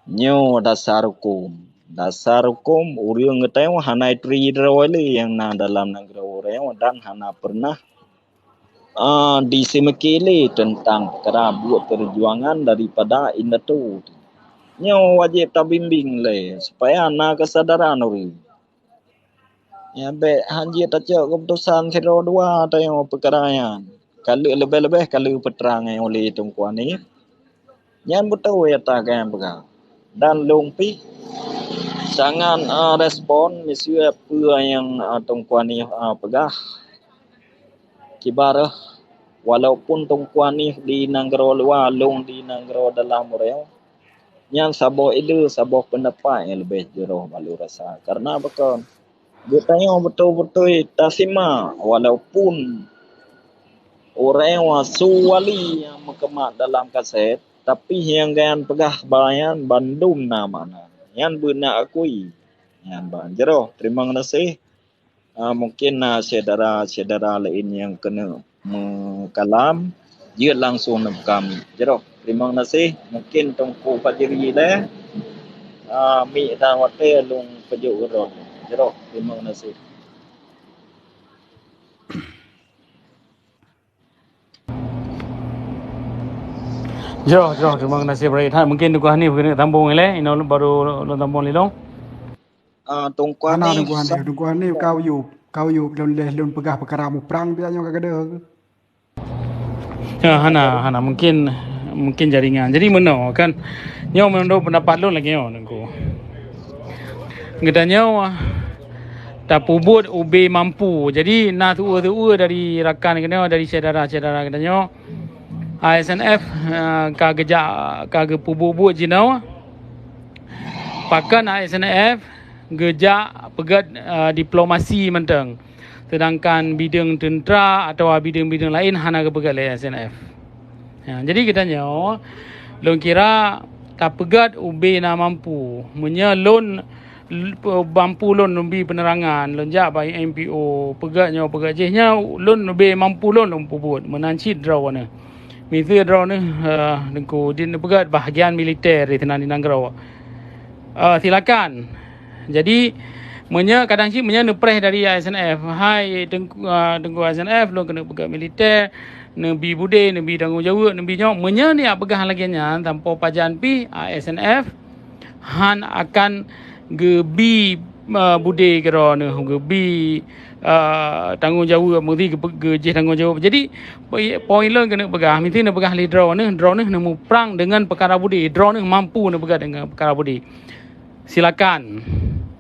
Nyoe dasar huköm. Dasar huköm ureuëng geutanyoe hana turi droe lé nyang na dalam nanggroe ureuëng dan hana pernah, ah, diseumike lé teuntang peukara buet peujuangan daripada indatu. Nyoe wajéb tabimbing lé supaya na keusadaran ureuëng. Ya, bék hán jeuet tacok keuputosan sidroe dua tanyoe peukara nyan. Ka lheueh leubeh-leubeh ka lheueh peutrang ulée Teungku Hanif. Nyan beutôi ata nyang peugah. Dan lôn pih sangat, ah, respon miseue peue nyang, ah, Teungku Hanif, ah, peugah. Kiban rhah, walaupun Teungku Hanif di nanggroe luwa, lôn di nanggroe dalam ureuëng, nyan saboh idée, saboh peundapat nyang leubeh jroh bak lôn rasa. Kareuna pakon? Geutanyoe beutôi-beutôi tasimak, walaupun ureuëng su wali nyang meukeumat dalam kaset, tapi nyang geupeugah bak nyan bandum na makna. Nyan beuna akui. Nyan ban jroh. Teurimong gaséh. Ah, mungkin na syedara-syedara laén nyang keuneuk meukalam, jeuet langsung neukam. Jroh, teurimong gaséh. Mungkin Teungku Fajri lé, ah, miet dan watée lôn peujok uroe. Jroh, teurimong gaséh. Jroh, jroh, teurimong gaséh beuraya that. Mungkin Teungku Hanif keuneuk sambong ilée, inoe baru lôn sambong lé lôn. Ah, Teungku Hanif, Teungku Hanif, Teungku Hanif, kau yub, kau yub lôn leh lôn peugah peukara muprang biasa nyoe ka gadeuh. Ya, hana, hana. Mungkin, mungkin jaringan. Jadi meunoe kan, nyoe meunurot peundapat lôn lagée nyoe, Teungku. Geutanyoe tapeubuet ubé mampu. Jadi na tuwoe-tuwoe dari rakan geutanyoe, dari syedara-syedara geutanyoe, A S N F, eh, ka geujak, ka geupeubuet-buet jinoe. Pakon A S N F geujak peugét, eh, diplomasi mantong, seudangkan bideueng teuntra atawa bideueng-bideueng laén hana geupeugét lé A S N F. Ya, jadi geutanyoe, lôn kira tapeugét ubé na mampu. Meunyoe lôn l-, pe-, mampu lôn neubi peunerangan, lôn jak bak M P O, peugét nyoe, peugét jih nyoe, lôn leubeh mampu lôn, lôn peubuet meunan cit droeneuh. Miseue droeneuh, eh, Teungku, di neupeugét bahagian militer di sinan di nanggroe. Eh, silakan. Jadi, meunyoe kadang cit meunyoe neupreh dari A S N F, "Hai Teungku, eh, Teungku A S N F, lôn keuneuk peugét militer, neubi budé, neubi tanggong jaweueb, neubi nyoe." Meunyoe neujak peugah lagée nyan, sampoe pajan pih A S N F hán akan geubi, eh, budé keu droeneuh, geubi, eh, tanggong jaweueb, meusti geupe-, geujih tanggong jaweueb. Jadi, poi-, poin lôn keuneuk peugah, miseue neupeugah lé droeneuh, droeneuh neumuprang deungon peukara budé, droeneuh mampu neupeugah deungon peukara budé. Silakan.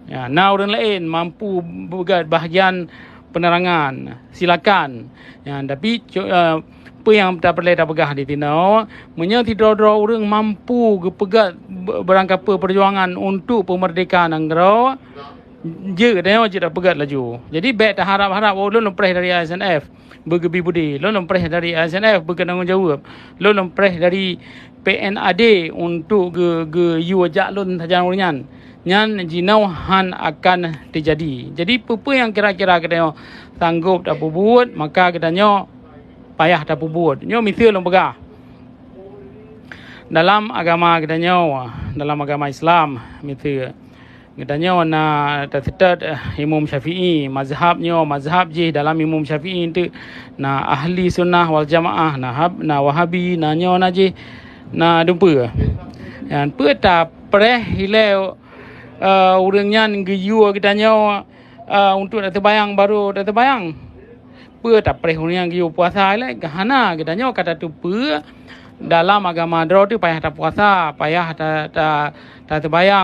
Ya, na ureuëng laén mampu peugét bahagian peunerangan, silakan. Ya, tapi co-, eh, peue nyang tapeureulée tapeugah di sinoe, meunyoe sidroe-droe ureuëng mampu geupeugét be-, beurangkapeue peujuangan untuk peumeurdeka nanggroe, Jeuet geutanyoe jeuet tapeugét laju. Jadi bék taharab-harab, "Oh, lôn lôn preh dari I S N F beugeubri budi, lôn lôn preh dari I S N F beukeutanggung jaweueb, lôn lôn preh dari P N A D untuk geu-, geuyue jak lôn sajan ureuëng nyan." Nyan jinoe hán akan teujadi. Jadi peue-peue nyang kira-kira geutanyoe sanggôp tapeubuet, maka geutanyoe payah tapeubuet. Nyoe miseue lôn peugah. Dalam agama geutanyoe, dalam agama Islam, miseue, geutanyoe na taseutôt, eh, Imam Syafi'i, mazhab nyoe, mazhab jih dalam Imam Syafi'i teuk, na Ahli Sunnah wal Jamaah, na hab-, na Wahabi, na nyoe na jih, na dumpeue. Nyan peue tapreh ilée, eh, ureuëng nyan geuyue geutanyoe, eh, untuk tateubayang baru tateubayang? Peue tapreh ureuëng nyang geuyue puasa ilée? Hana, geutanyoe ka tateupeue dalam agama droe teuh payah tapuasa, payah ta-, ta-, tateubayang.